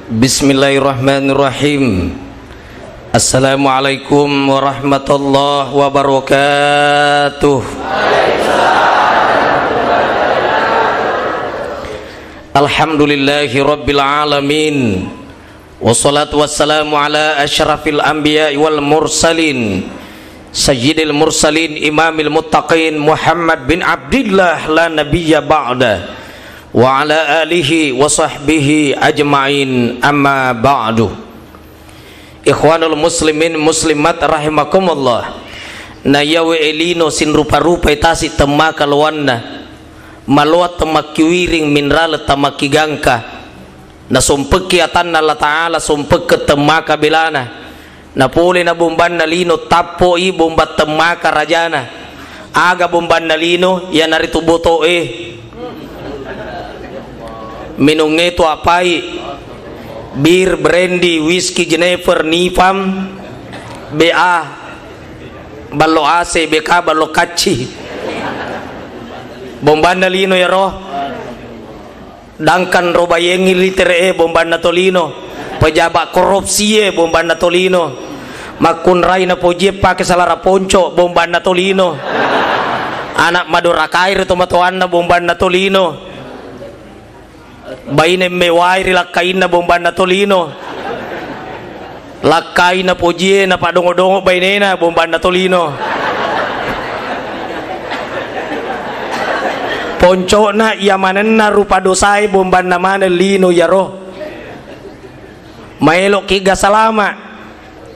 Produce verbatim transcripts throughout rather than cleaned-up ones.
Bismillahirrahmanirrahim. Assalamualaikum warahmatullahi wabarakatuh. Alhamdulillahi rabbil alamin. Wassalatu wassalamu ala asyrafil anbiya wal mursalin, sayyidil mursalin, imamil muttaqin, Muhammad bin Abdillah, la nabiyya ba'da, wa ala alihi wa sahbihi ajma'in, amma ba'du. Ikhwanul muslimin muslimat rahimakumullah. Na iyawe elino sinrupa-rupai tasi temmaka loanna, maloa temmakkiwiring minrale tamakkigangka. Nasompekki atanna Allah Ta'ala, sompekke temmaka belana. Napole na bombanna lino, tappoi bomba temmaka rajana. Aga bombanna lino? Iyanaritu boto'e. Minungnge tu apai, bir, brandy, whisky, Genever, Nipam, B A, ballo A C, B K, ballo kacci. Bombanna lino iyaro. Dangkan robayengngi litere'e, bombanna tolino. Pejabat korupsie, bombanna tolino. Makkunrai napojie pake salara ponco, bombanna tolino. Anak madorakai ri tomatoanna, bombanna tolino. Baine mewai ri lakkainna, bombanna tolino. Lakkai napojie, napaddongo-dongo bainena, bombanna tolino. Ponco'na iya manenna rupa dosae, bombanna maneng lino iyaro. Maelo'ki ga salama,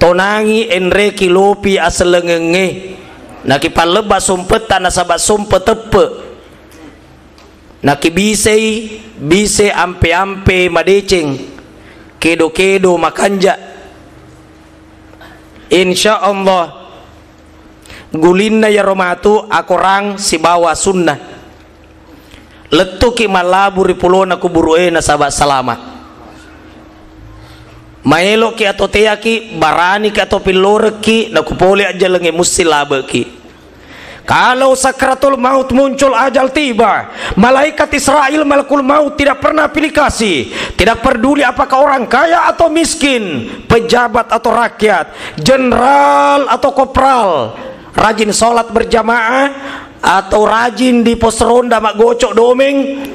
tonangi enreki lopi asellengengnge. Nakipallebba sompetta nasaba sompe teppe. Nakibisei, bise ampe-ampe madeceng, kedo-kedo makanja. Insya Allah, gulinna iyaro matu akorang sibawa sunnah. Lettuki mallabu ri pulona kuburu'e nasaba salama. Maeloki atau teaki, baraniki atau pillorekki, nakupole ajjalengnge musti labeki. Kalau sakratul maut muncul, ajal tiba, malaikat Israel, malakul maut tidak pernah pilih kasih, tidak peduli apakah orang kaya atau miskin, pejabat atau rakyat, jenderal atau kopral, rajin sholat berjamaah atau rajin di pos ronda maggocok domeng,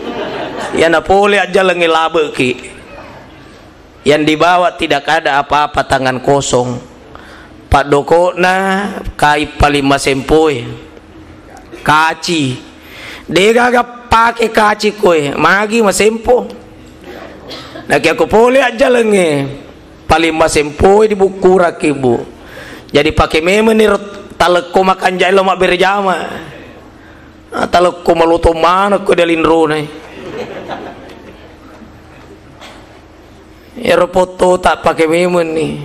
iyana pole ajjalengnge labeki. Yang dibawa tidak ada apa-apa, tangan kosong. Paddoko'na kai paling masempoe, kaci. Degaga pake kaci koe, magi masempo. Nakiako pole ajjalengnge, paling masempoe dibukkurakki, Bu. Jadi pake memenni ro talekko makanjai lo mabbere jama. Ah, talekko maloto manekko dialinronai. Ero potto tak pake memenni.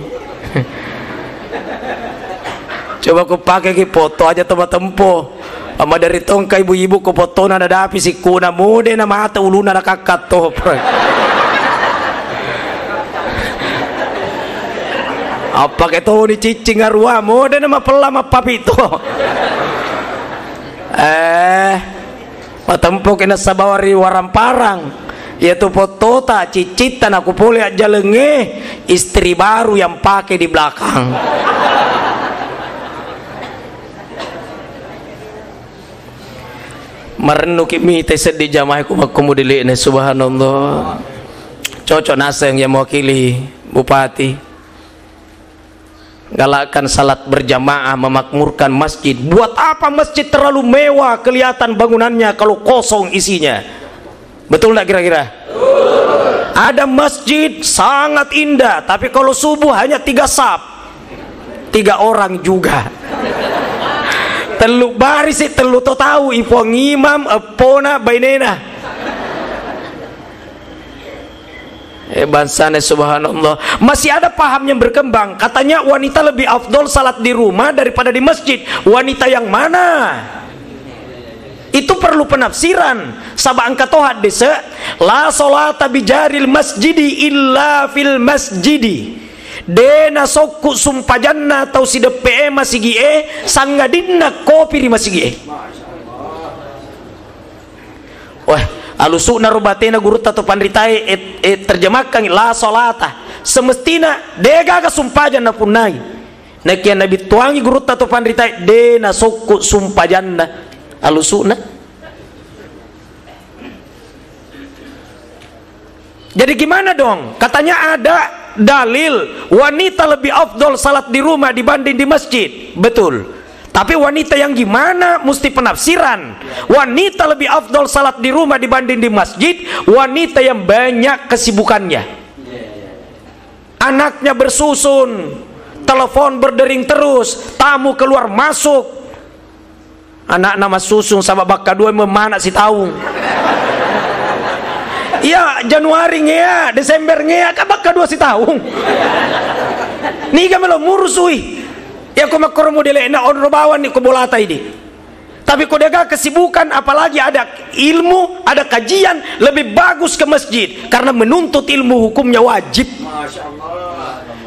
Coba ku pake ki potto aja to matempo. Ama dari tongka ibu-ibu ko pottona nadapi sikkuna, mode na mata uluna nakakkat to. Appake toni ciccing arua, mode na mapella mappapi to. Eh, matempoki nasaba wari waramparang. Iyatu pottota, ciccitta, nakupole ajjalengnge, istri baru yang pake di belakang. Marennuki mita seddi jamaah ku makkumu dile'na, subhanallah. Cocok naseng yang mewakili bupati. Galakkan salat berjamaah, memakmurkan masjid. Buat apa masjid terlalu mewah kelihatan bangunannya kalau kosong isinya? Betul nggak kira-kira? Ada masjid sangat indah, tapi kalau subuh hanya tiga saf, tiga orang juga. Tellu barisi, tellu to tau, ipuang imam, eppona, bainena. Eh, bangsana, subhanallah. Masih ada paham yang berkembang. Katanya wanita lebih afdol salat di rumah daripada di masjid. Wanita yang mana? Itu perlu penafsiran. Saba engka to haddese, "La sholata bijaril masjidi illa fil masjidi." De nasokku sumpajanna tau sideppe e masigi e, sangadinna kopi ri masigi e. Wah, Alusu'na ro batena gurutta to panritae, e, e, terjemahkan la salata. Semestina de gaga sumpajang napunnai. Nakia nabittuangi gurutta to panritae, de nasokku sumpajanna. Alusu'na. Jadi gimana dong? Katanya ada dalil wanita lebih afdol salat di rumah dibanding di masjid. Betul. Tapi wanita yang gimana? Mesti penafsiran. Wanita lebih afdol salat di rumah dibanding di masjid. Wanita yang banyak kesibukannya. Anaknya bersusun, telepon berdering terus, tamu keluar masuk. Anakna massusung saba bakka dua memana sitaung. Iya, Januari ngea, Desember ngea, ka bakka dua sitaung. Niga melo murusui. Ya ko makkoro modele'na onro bawanni ko bolata idi. Tapi ko dega kesibukan, apalagi ada ilmu, ada kajian, lebih bagus ke masjid karena menuntut ilmu hukumnya wajib.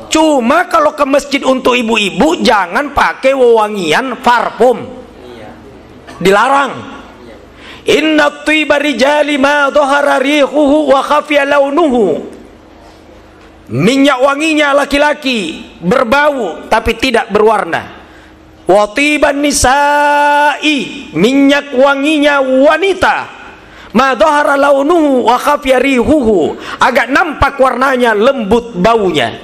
Cuma kalau ke masjid untuk ibu-ibu, jangan pakai wewangian parfum. Dilarang. Inna tiba rijali ma dhahara rihuhu wa khafiya launuhu. Minyak wanginya laki-laki berbau tapi tidak berwarna. Wa tiban nisa'i, minyak wanginya wanita. Ma dhahara launuhu wa khafiya rihuhu, agak nampak warnanya, lembut baunya.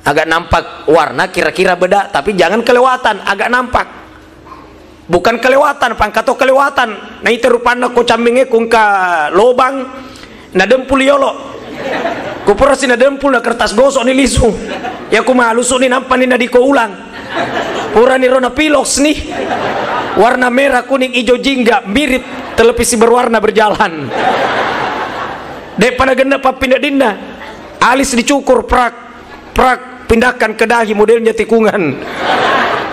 Agak nampak warna kira-kira beda, tapi jangan kelewatan, agak nampak. Bukan kelewatan, pangkato kelewatan. Naita rupanna ko camminge ko engka lobang, nadempul yolo. Ko purasi nadempul na kertas gosok ni lisu. Ya ku malusu ni nampa ni nadiko ulang. Purani ro napilos ni. Warna merah, kuning, ijo, jingga, mirip televisi berwarna berjalan. De'pa nagenna pappinadinna. Alis dicukur, prak, prak, pindahkan ke dahi, modelnya tikungan.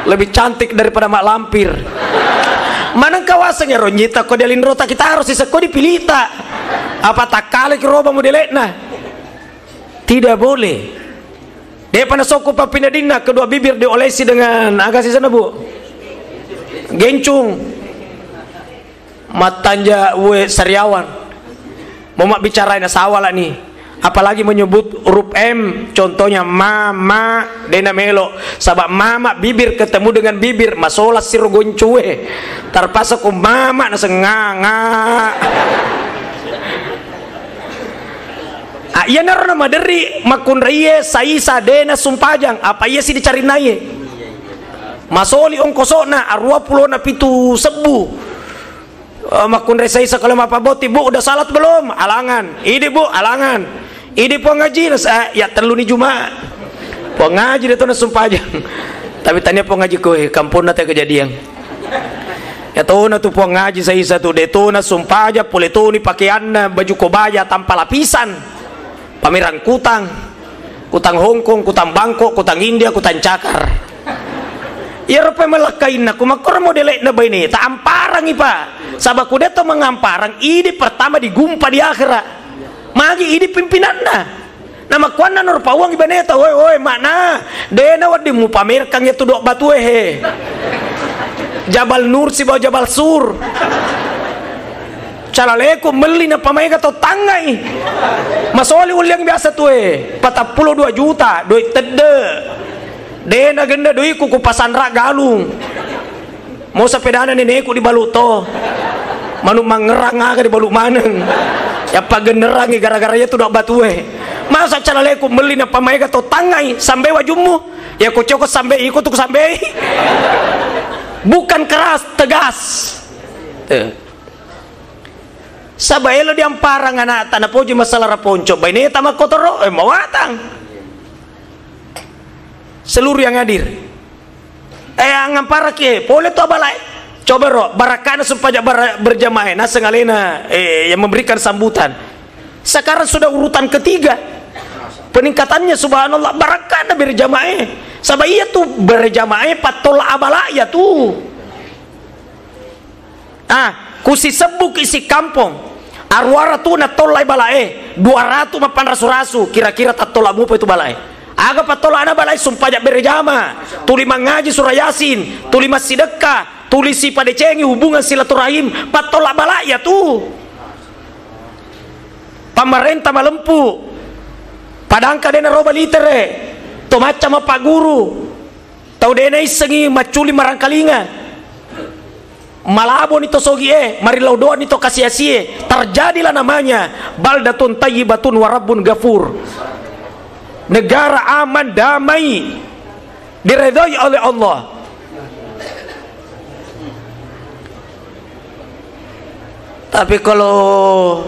Lebih cantik daripada mak lampir. Maneng kawaseng ya ronyita ko dialinrota kita harus isekko dipilita. Apa takkale ki roba modele'na? Tidak boleh. De'pa nasokku pappinadinna, kedua bibir diolesi dengan aga sisana, Bu? Gencung. Mattanja we sariawan. Mau mabbicarai nasawala ni. Apalagi menyebut huruf M, contohnya ma, ma, dena melo. Saba mama bibir ketemu dengan bibir, masola siro goncue. Tarpasa ko mama naseng nga, nga. Ah, iyanaro namaderri makkunraie saisa dena sumpajang, apa iya si dicarinnaie. Masoli ongkosokna, arua pulona pitu sebbu. Eh, makkunrai saisa kalau mapaboti, "Bu, udah salat belum?" Alangan. "Idi, Bu," alangan. "Idi, Puang Haji?" Nas-, eh, ya tellu ni Jumat. Puang Haji de to nasumpajang. Tapi tania Puang Haji koe, kamponna te kejadian. Ya tona tu Puang Haji saisa tu, de tona sumpajang, pole toni pakeanna, baju kobaya tanpa lapisan. Pamerang kutang, kutang Hongkong, kutang Bangkok, kutang India, kutang cakar. Iyaro pe malakkainna, ku makkoro modele'na baineta, amparangi, Pak. Saba ku de to mangamparang, idi pertama digumpa di akhirat. Magi idi pimpinanna. Namakkuannanaro pauangngi baineta, "Woi, woi, makna, de nawedding mupamerkang iya tu dok batue, he. Jabal Nur sibawa Jabal Sur. Calaleku melli nappa maega tau tangngai. Masoli ulliang biasa tue, patappulo dua juta, doi tedde. De nagenna doiku, ku pasanra galung." Mau sepedana neneku dibalu to. Manu mangerang aga dibalu maneng. Yappa gennerangi gara-gara iya tu dok batue. Masa calaleku melli nappa maega to tangngai, sambe wajummu. Ya ko coko sambe iko tu sambe. Bukan keras, tegas. Eh. Saba elo diamparang anakta napoji masalah raponco, baineta makkotoro, eh, mawatang. Seluruh yang hadir. Eh, angamparaki, eh, pole tu abalae. Coba ro, barakkana sumpaja bara-, berjamaah, eh, naseng alena, eh, yang memberikan sambutan. Sekarang sudah urutan ketiga. Peningkatannya subhanallah, barakkana berjamaah, eh. Saba iya tu berjamaah, eh, pattola abala iya tu. Ah, kusisebbuki sikampong. Aruara tu nattollai balae, dua ratu mappanrasu-rasu, kira-kira tattola mupa itu balae. Aga pattolana balae, sumpaja berejama, tuli mangaji surah Yasin, tuli massidekka, tuli sipadecengi hubungan silaturahim, pattola bala iya tu. Pamarenta malempu, padangka de naroba litere, to macca mappaguru, tau de naissengi macculi marangkalinga. Malaboni to sogie, marillau doani to kasiasie, terjadilah namanya baldatun tayyibatun wa rabbun ghafur. Negara aman, damai, diredhoi oleh Allah. Tapi kalau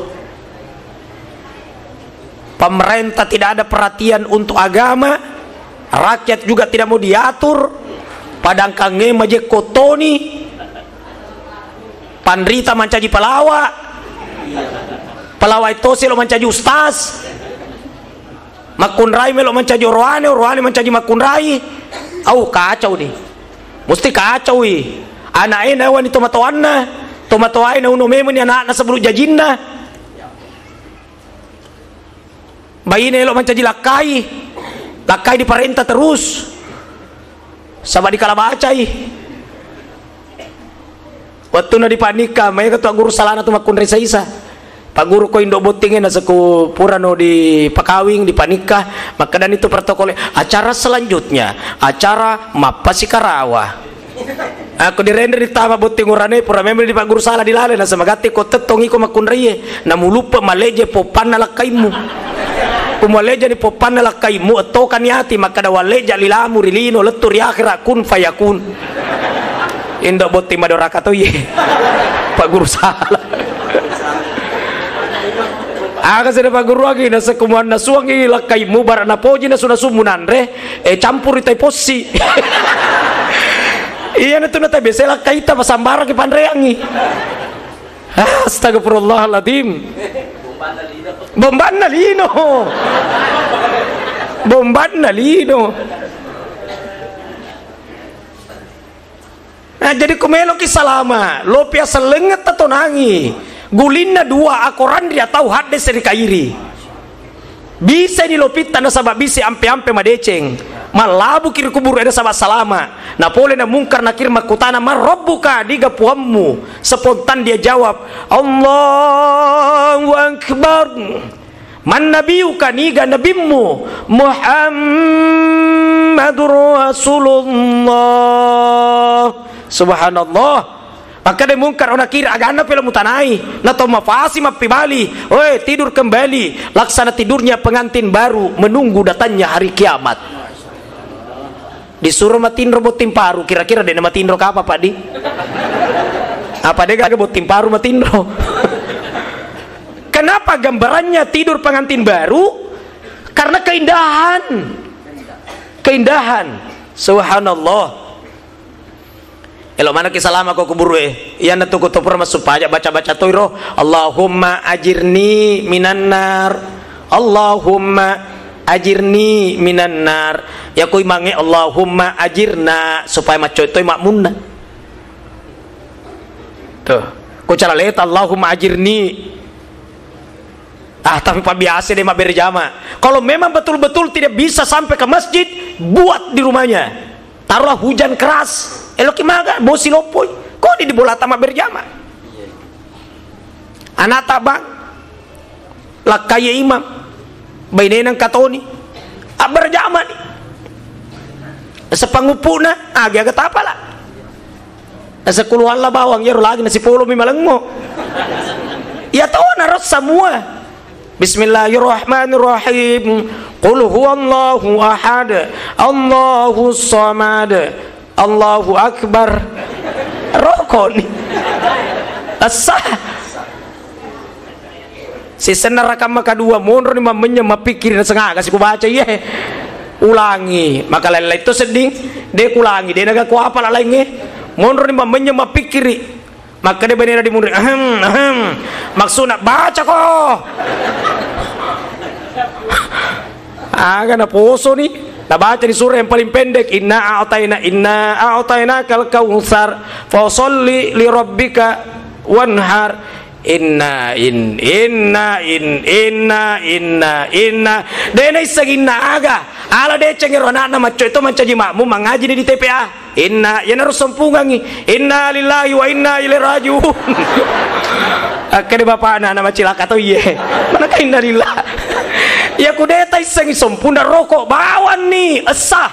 pemerintah tidak ada perhatian untuk agama, rakyat juga tidak mau diatur, padangkangnge majekko toni, panrita mancaji pelawa, pelawa tosi lo mancaji ustaz, makkunrai melo mancaji oroane, oroane mancaji makkunrai. Au, kacau ni. Musti kacaui. Anaknya nawani tomatoanna, tomatoai nauno memeni anakna sebelum jajinna. Baine elo mancaji lakkai, lakkai diparenta terus. Saba dikalabacai. Wettunna dipanikka, maega tu guru salana tu makkunrai saisa. Pak guru ko indo bottinge naseku purano dipakawing, dipanikka, makkedani tu protokol, acara selanjutnya, acara mappasikarawa. Ako direnre ditama botting urane, pura memang di Pak Guru sala dilale, nasaba gatti ko tettong iko makkunraie, namuluppe maleje poppanna lakkaimmu. Ku maleje ni poppanna lakkaimmu, ettokani ati, makkada walleja lilamu ri lino, lettu ri akhira, kun fayakun. Indo botting madoraka toye. Pak Guru sala. Aga sede Pak Guru agi, nasekumuanna suangi lakkaimmu, bara napoji nasu-nasummu nanre, eh, campuri tai possi. Iyanatu natabese lakkaita, pasambaraki panreangngi. Astagfirullahaladzim. Bombanna lino. Bombanna lino. Nah, jadi ku meloki salama, lopi asellengnge tatonangi. Gulinna dua, akoranri atau haddese ri kairi. Bisani lopitta nasaba bisi ampe-ampe madeceng. Mallabuki ri kuburu eda saba salama. Napole na Mungkar Nakir makkutana, "Man rabbuka?" Niga puammu? Spontan dia jawab, "Allahu Akbar." "Man nabiyuka?" Niga nabimmu? "Muhammadur Rasulullah." Subhanallah. Makkeda Mungkar Nakir, "Aganna pela mutanai?" Nato mafasi mappibali, "Oi, tidur kembali. Laksana tidurnya pengantin baru menunggu datangnya hari kiamat." Disuro matinro botting paru, kira-kira dena matinro kapa, Pak Di? Apa de gaga botting paru matinro? Kenapa gambarannya tidur pengantin baru? Karena keindahan. Keindahan. Subhanallah. Elo manaki salama ko kuburu e. Iyanatu ko topura massupaja baca-baca toiro, "Allahumma ajirni minan nar. Allahumma ajirni minan nar." Ya ko imangnge, "Allahumma ajirna," supaya maccoi toi makmunna. Tuh. Ko cara leta, "Allahumma ajirni." Ah, tapi pabiasa deh mabbere jama. Kalau memang betul-betul tidak bisa sampai ke masjid, buat di rumahnya. Taruhlah hujan keras. Eloki maga, bosi loppoi. Koni di bolata mabbere jama. Anata bang, lakkaie imam, bainena engka toni, abbere jamani. Sepanguppu'na, agi aga tapala. Sepuluh Allah bawang, iyaro lagi nasipolomi malengngo. Iya tona ro semua. Bismillahirrahmanirrahim. Qul huwallahu ahad. Allahu samad. Allahu Akbar. Rokoni. Essa. Sisenna rakang makadua, monroni mammennyeng mappikkiri nasengaga sikubaca iye. Ulangi, maka lain-lain to sedding, de kulangi, de naga kuapala laingnge. Monroni mammennyeng mappikkiri. Makkeda benera di munri, "Ahem, ahem." Maksudna, "Baca ko." Aga naposoni, nabaca di surah yang paling pendek, "Inna a'taina, inna a'tainakal kautsar, fasalli li rabbika wanhar, Inna in, inna in, inna, inna, inna. De naisseng inna aga. Ala deceng ero anakna maccoe to mancaji makmum mangaji ni di T P A. Inna, iyanaro sempungangi. Inna lillahi wa inna ilaihi rajiun. Akkede bapakna, anak macilaka to iye. Manaka inna lillah. Iya ku de taissengi sempuna roko bawanni, essa.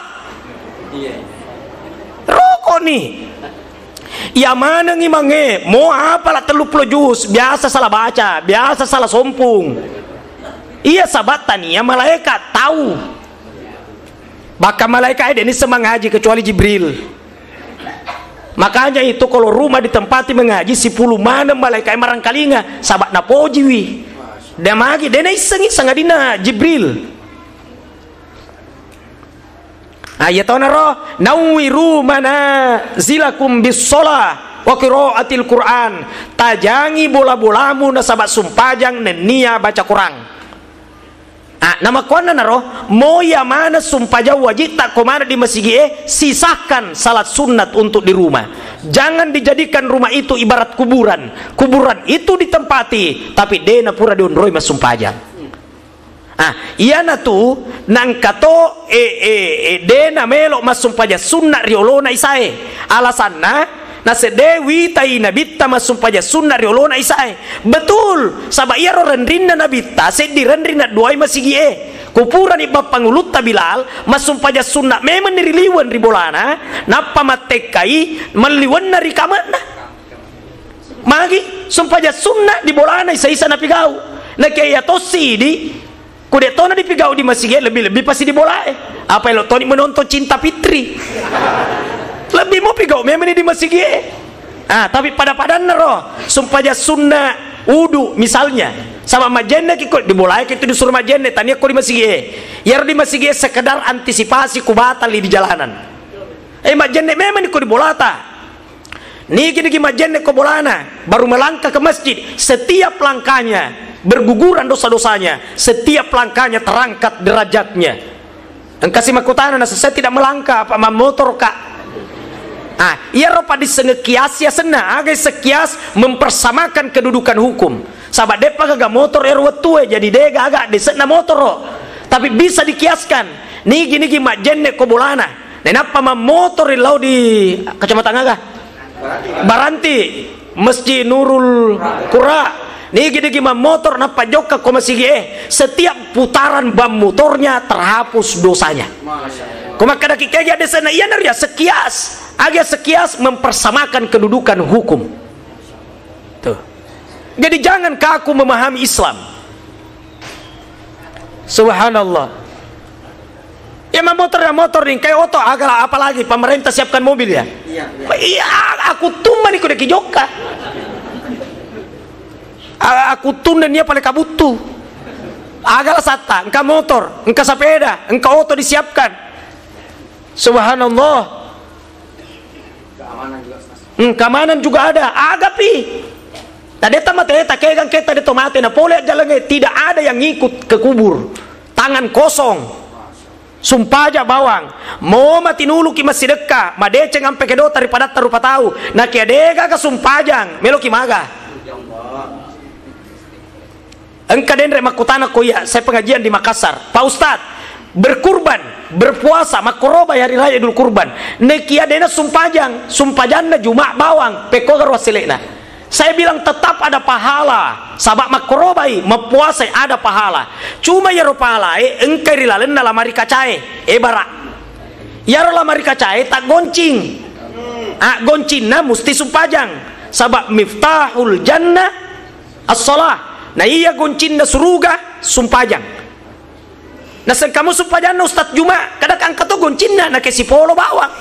Roko ni. Iya manengi mange, mo apala telluppulo juz, biasa salah baca, biasa salah sompung. Iya sabab tania malaikat tahu. Bahkan malaikat de nisseng mangaji kecuali Jibril. Makanya itu kalau rumah ditempati mengaji, sepuluh maneng malaikat marangkalinga, sabab napojiwi. De magi, de naissengi sangadinna Jibril. Ah, iya tonaro, nawwiru manazilakum bis shalah wa qiraatil Qur'an. Tajangi bola-bolamu nasaba sumpajang nennia baca Quran. Ah, namakkuannanaro, moi amaneng sumpajang wajitta ko maneng di masigi e, sisahkan salat sunnat untuk di rumah. Jangan dijadikan rumah itu ibarat kuburan. Kuburan itu ditempati, tapi de napura dionroi massumpajang. Ah, iyanatu nangka to, e, e, e, de namelo massumpajang sunna ri olona isae. Alasanna, nasedde witai nabitta massumpajang sunna ri olona isae. Betul, saba iyaro renrinna nabitta seddi renri nadduai masigi e. Kupurani bappangulutta Bilal, massumpajang sunna memenni ri liweng ri bolana, nappa mattekkai melliwenna ri kame'na. Magi sumpajang sunna di bolana isa-isa napigau. Nakia iya tossidi, ku de tona dipigau di masigi e, lebih-lebih pasti di bola e. Apa elo toni menonton Cinta Fitri. Lebih mau pigau memang di masigi e. Ah, tapi pada-padanna ro, sumpajang sunna udu misalnya. Sama majenne ki ko di bola e, itu disuruh majenne, tania ko di masigi e. Yaro di masigi e sekedar antisipasi ku batal di jalanan. Eh, majenne memang ko di bolata. Nigi-nigi majenne ko bolana, baru melangkah ke masjid, setiap langkahnya berguguran dosa-dosanya, setiap langkahnya terangkat derajatnya. Engkasi makkutana, nasessa tidak melangkah apa mammotor ka? Ah, iyaro padissenge kias ya senna, aga sekias mempersamakan kedudukan hukum. Saba deppa gaga motor ero wettue, jadi de gaga desekna motoro. Tapi bisa dikiaskan, nigi-nigi majenne ko bolana. Nainappa mammotori lao di kecamatan aga? Baranti, Masjid Nurul Qura. Nigi-nigi mammotor nappa jokka ko masigi e. Setiap putaran ban motornya terhapus dosanya. Ko makkadaki kegi adesena iyana ria sekias. Aga sekias mempersamakan kedudukan hukum. Tuh. Jadi jangan kaku memahami Islam. Subhanallah. Ya, ma motor, ya motor nih, kayak oto, agak apalagi pemerintah siapkan mobil ya. Iya, iya. Iya, aku tumma nih kuda kijokka. A- Aku tunda nih paling kabuttu. Agak satta, engka motor, engka sepeda, engka oto disiapkan. Subhanallah. Hmm, keamanan juga ada. Agapi. Tadi tamat eh, takegang kita di tomate na pole jalannya tidak ada yang ngikut ke kubur. Tangan kosong. Sumpaja bawang. Mo matinuluki massidekka, madeceng ampe kedota ri padatta rupa tau. Nakia dega ga sumpajang, meloki maga. Engka denre makkutana ko iya, saya pengajian di Makassar. Pak Ustadz, berkurban, berpuasa, makkoroba hari raya Idul Kurban. Nekia dena sumpajang, sumpajanna Juma bawang, pekko garo wasselekna. Saya bilang tetap ada pahala, sabab makkorobai, mappuasai ada pahala. Cuma yaro pahalae engkai ri lalenna lamari kacae, ebara. Yaro lamari kacae taggoncing. Ah, goncinna musti sumpajang. Sabab miftahul jannah as-shalah. Na iya goncinna suruga sumpajang. Naseng kamu sumpajanna Ustaz Juma, kada kangka to goncinna, nake sipolo bawang.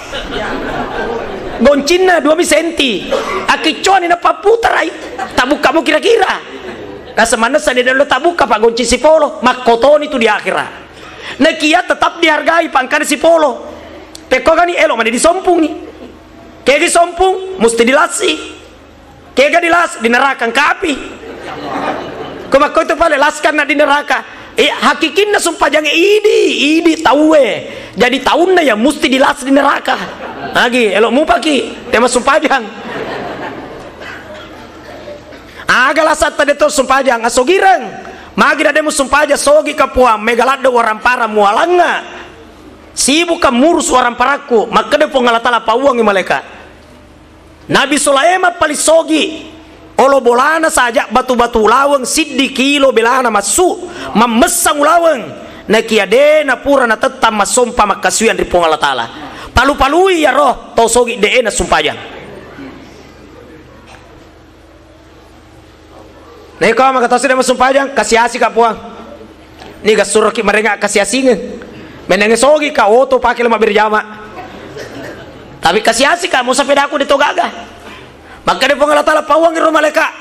Goncinna dua mi senti. Akiccoani napapputarai. Tabukka mu kira-kira. Naseng manessa de lo tabukka pak goncing sipolo, makkotoni tu di akhirat. Nakia tetap dihargai pangkana sipolo. Pekko gani elo mani disompungi. Kegi sompung, musti dilasi. Kega di las di neraka engka api. Ko makko itu pale laskan na di neraka. Eh, hakikinna sumpajange idi, idi tauwe. Jadi taunna ya musti di las di neraka. Lagi, elo mupaki, tema sumpajang. Aga lasatta de to sumpajang, asogireng. Magi na de musumpajang, sogi ka Puang, mega ladde waramparang mualangnga. Sibuka murus waramparakku, makkeda Puang Allah Taala, pauangngi malaika. Nabi Sulaiman paling sogi, olo bolana saja batu-batu ulaweng siddi kilo belana massu, mammessang ulaweng. Nakia de napura natettang massompa makkasuwiang ri Puang Allah Taala. Palu-palui iyaro tau sogi de nasumpajang. Naiko maka tau sidda masumpajang, kasiasi ka Puang. Niga suroki marenga kasiasingeng. Menengnge sogi ka oto pake lema berjama. Tapi kasiasi ka, mau sepedaku de to gaga. Makkeda Puang Allah Taala, pauangngi ro malaika.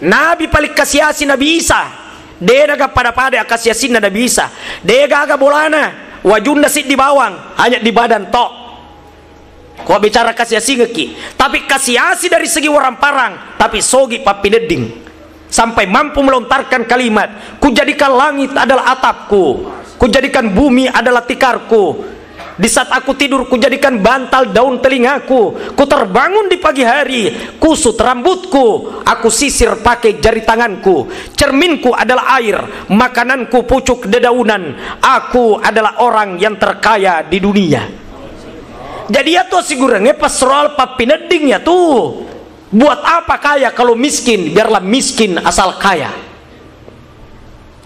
Nabi paling kasiasi Nabi Isa. De naga pada-pada kasiasinna Nabi Isa. De gaga bolana, wajunna siddi bawang, hanya di badan tok. Ko bicara kasiasingekki, tapi kasiasi dari segi waramparang, tapi sogi pappinedding. Sampai mampu melontarkan kalimat, "Kujadikan langit adalah atapku, kujadikan bumi adalah tikarku. Di saat aku tidur, kujadikan bantal daun telingaku, ku terbangun di pagi hari, kusut rambutku, aku sisir pakai jari tanganku, cerminku adalah air, makananku pucuk dedaunan, aku adalah orang yang terkaya di dunia." Jadi, iya to sigurenge pasroal pappinedding iya tu. Buat apa kaya kalau miskin? Biarlah miskin asal kaya.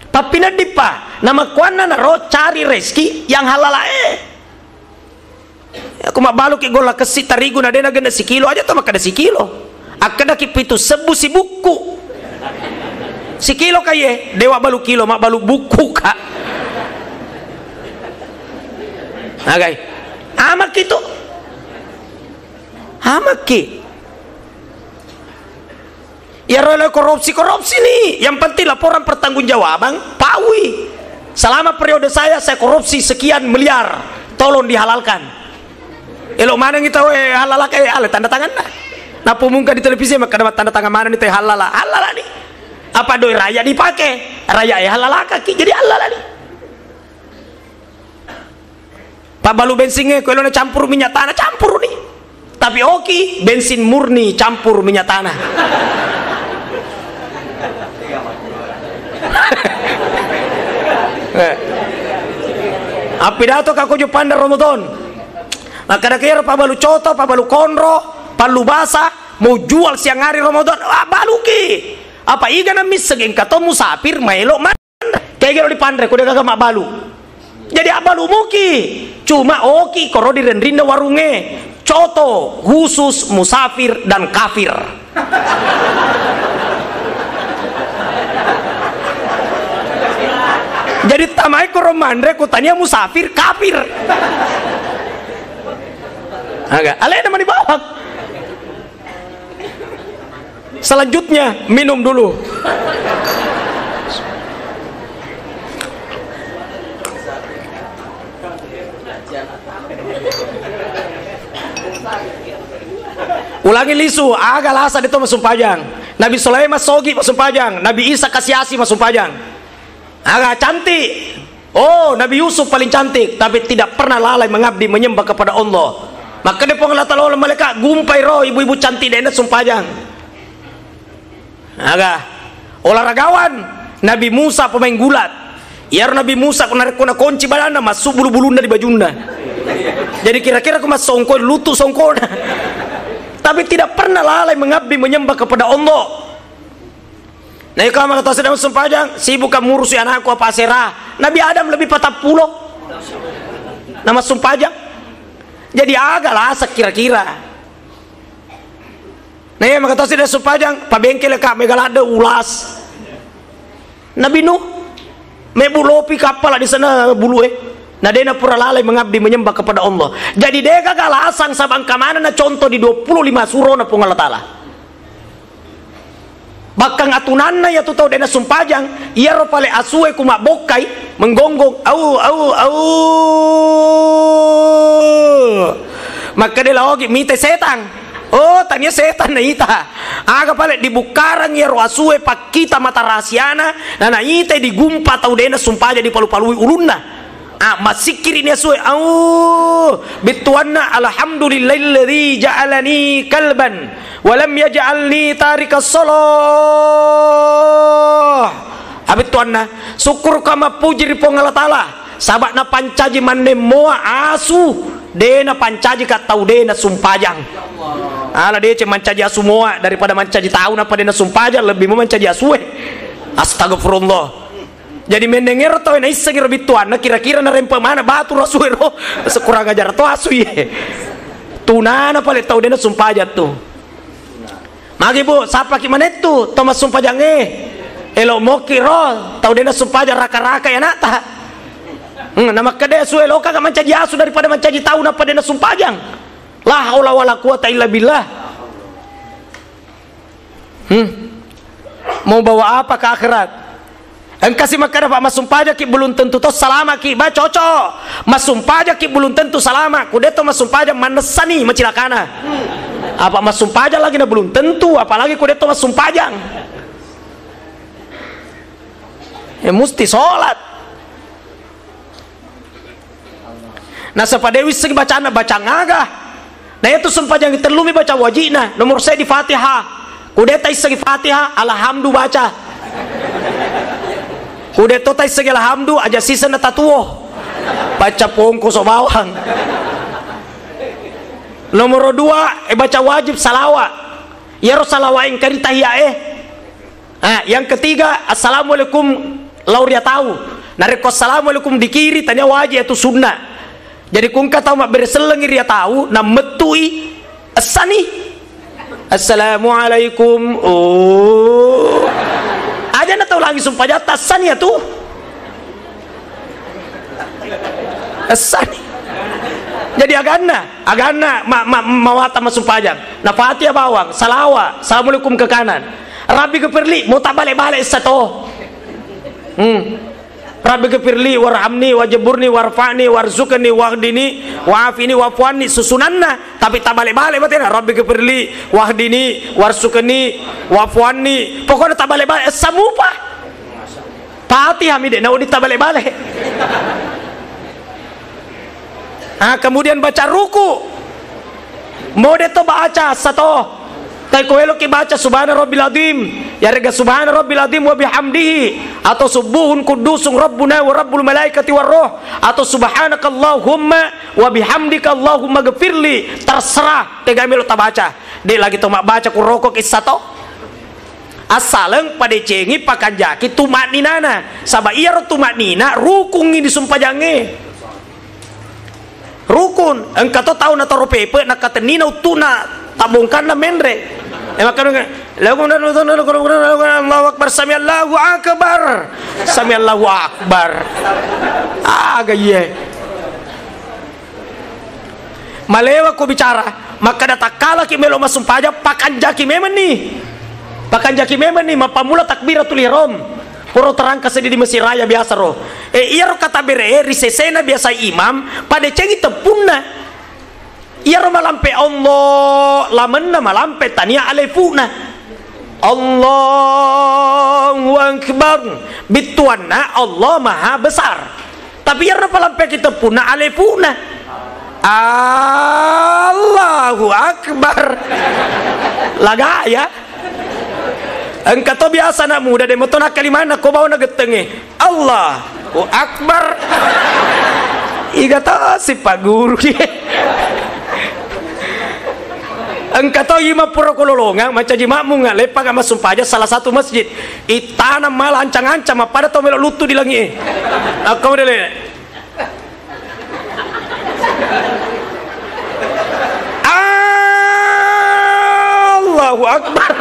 Pappinedding pa, namakkuanna naro cari rezeki yang halalae. Aku mabbaluki golla kessi tarigu na de nagenne sikilo aja to makkeda sikilo. Akkedaki pitu sebbu sibukku. Sikilo kaye, dewa balu kilo, mabbalu bukku ka. Nagai. Amakki tu. Amakki. Iyaro lo korupsi-korupsi ni, yang penting laporan pertanggungjawaban, paui. Selama periode saya, saya korupsi sekian miliar, tolong dihalalkan. Elo maneng itu, eh, halalaka, eh, ale tanda tangan dah. Napumungka di televisi, maka dapat tanda tangan mana nih, teh halala, halala nih. Apa doi raya dipakai, raya eh halalaka ki, jadi halala nih. Pabbalu bensingnge, ko elona campuru minyak tanah, campuru ni. Tapi oki, bensin murni campur minyak tanah. Eh. Appidato ka ko Jepang dan Ramadan. Makkeda kero pabbalu coto, pabbalu konro, pallu basa, mau jual siang hari Ramadan, ah, baluki. Apa iga na misseng engka to musafir maelo ma- Kegero dipanre, ko de gaga mabbalu. Jadi abbalu muki, cuma oki koro di renrinna warungnge. Coto khusus musafir dan kafir. Jadi tamai koro manre, ko tania musafir kafir. Aga, alena mani bawang. Selanjutnya, minum dulu. Ulangi lisu, aga lasa de to masumpajang. Nabi Sulaiman sogi masumpajang, Nabi Isa kasiasi masumpajang. Aga cantik. Oh, Nabi Yusuf paling cantik, tapi tidak pernah lalai mengabdi menyembah kepada Allah. Makkeda Puang Allah Taala, "Malaikat, gumpai ro ibu-ibu cantik de na sumpajang." Aga, olahragawan, Nabi Musa pemain gulat. Iyaro Nabi Musa ko narekko nakonci badanna, massu bulu-bulunna di bajunna. Jadi kira-kira ko massongko, lutu songkona. Tapi tidak pernah lalai mengabdi menyembah kepada Allah. Nah, iko maka tau sedang sumpajang, sibuk kamu urusi anakku apa asera. Nabi Adam lebih patappulo. Nama sumpajang. Jadi aga lasa kira-kira. Nah, iya maka tau sedang sumpajang, pabengkel ka mega ladde ulas. Nabi Nuh, mebu lopi kappala di sana bulu e. Na dena pura lalai mengabdi menyembah kepada Allah. Jadi dega galasang sabang kamana na contoh di dua puluh lima surona Puang Allah Taala. Bakkang atunanna iyatu tau de' nasumpajang, iyaro pale asue ku mabbokkai, menggonggong, "Au, au, au." Makkeda laogi, "Mite setang." Oh, tania setang naita. Aga pale dibukkarang iyaro asue pakkita mata rahasiana, na naite digumpa tau de' nasumpajang dipalu-palui ulunna. Ah, massikkiri ni asue, "Au, bettuanna, alhamdulillahilladzi ja'alani kalban Walam yaj'alni tarikas shalah. Abettuanna, sukkuruka mappuji ri Puang Allah Ta'ala, saba' napancaji mannemmoa asu, de' napancaji ka tau de' nasumpajang. Ala deceng mancaji asu moa daripada mancaji tau nappa de' nasumpajang, lebbi mo mancaji asue. Astagfirullah. Jadi mennengngero tau naissengngi ro bittuanna, kira-kira narempe mana batu ro asu ero. Sekurang ajar to asu iye. Tunana pale tau de' nasumpajang tu. Magi, Bu, sappaki manettu to massumpajangnge. Elo' moki ro tau de' nasumpajang raka-raka ya ana'ta. Hmm, namakkeda asu, eloka ga mancaji asu daripada mancaji tau nappa de' nasumpajang. La haula wala quwata illa billah. Hmm. Mau bawa apa ke akhirat? Engkasi makkeda, Pak, massumpajaki belum tentu to salamaki. Ba, cocok. Massumpajaki belum tentu salama. Kudeto massumpajang mannessani macilakana. Apa massumpajang lagi na belum tentu, apalagi kudeto massumpajang. Ya, mesti sholat. Nasaba de' wisseng bacana, bacang aga. Na iyatu sempajang tellumi baca wajibna, nomor seddi Fatihah. Kude taissengi Fatihah, alhamdu baca. Kude to taissengi alhamdu, aja siseng na tatuo. Baca pongkoso bawang. Nomor dua, e baca wajib salawa. Iyaro salawa engka ri tahiyae. Ah, yang ketiga, assalamualaikum lao ri tau. Narekko assalamualaikum dikiri, tania wajib, iyatu sunna. Jadi kungka tau mabbere sellengi ri tau, nammettui essani. Assalamualaikum. Oh. Aja na tau langi sumpajatta, essani iyatu. Essani. Jadi aganna, aganna ma, ma, mawata massumpajang. Na Fatihah bawang, salawa, assalamualaikum ke kanan. Rabbi gfirli, mau tabale-bale essa to. Hmm. Rabbi gfirli warhamni wajburni warfa'ni warzuqni wahdini wa'afini wa'fu anni, susunanna, tapi tabale-bale batena, Rabbi gfirli wahdini warzuqni wa'fu anni. Pokoknya tabale-bale, essa mupa. Fatihah mi de' naudi tabale-bale. Ah, kemudian baca ruku. Mode to baca sato. Tai ko eloki baca subhana rabbil azim, yarega subhana rabbil azim wa bihamdihi, atau subuhun kuddusung rabbuna wa rabbul malaikati war roh, atau subhanakallahumma wa bihamdika Allahumma gfirli, terserah tega melo tabaca. De' lagi to mabbaca kuroko kissa to. Assaleng padecengi pakanjaki tumakninana. Saba' iyaro tumaknina rukungngi disumpajangnge. Rukun, engka to tau nataro pepe, nakatennina uttu'na tabbongkanna menre. E, makkeda, Allahu Akbar, sami Allahu Akbar. Sami Allahu Akbar. Aga iye. Malewa ko bicara, makkeda takkalaki melo massumpajang, pakanjaki memenni. Pakanjaki memenni, mappammula takbiratul ihram. Poro terangka seddi di Mesir Raya biasa ro. E, iyaro kata bere, e, ri sesena biasa imam, padecengi teppunna. Iyaro malampe Allah, lamenna malampe tania alefuna. Allahu Akbar. Bittuanna Allah Maha Besar. Tapi iyaro napalampeki teppunna alefuna. Allahu Akbar. Laga ya. Engka to biasa anak muda de' moto nakkalimanna ko bawa nagettengnge. Allahu Akbar. Iga to sipa guru. Engka to imam pura ko lolongang, mancaji makmungnga, leppaka massumpajang salah satu masjid. Ittana mala ancang-ancang, mappada to melo luttu di langi'e. Akko modele. Allahu Akbar.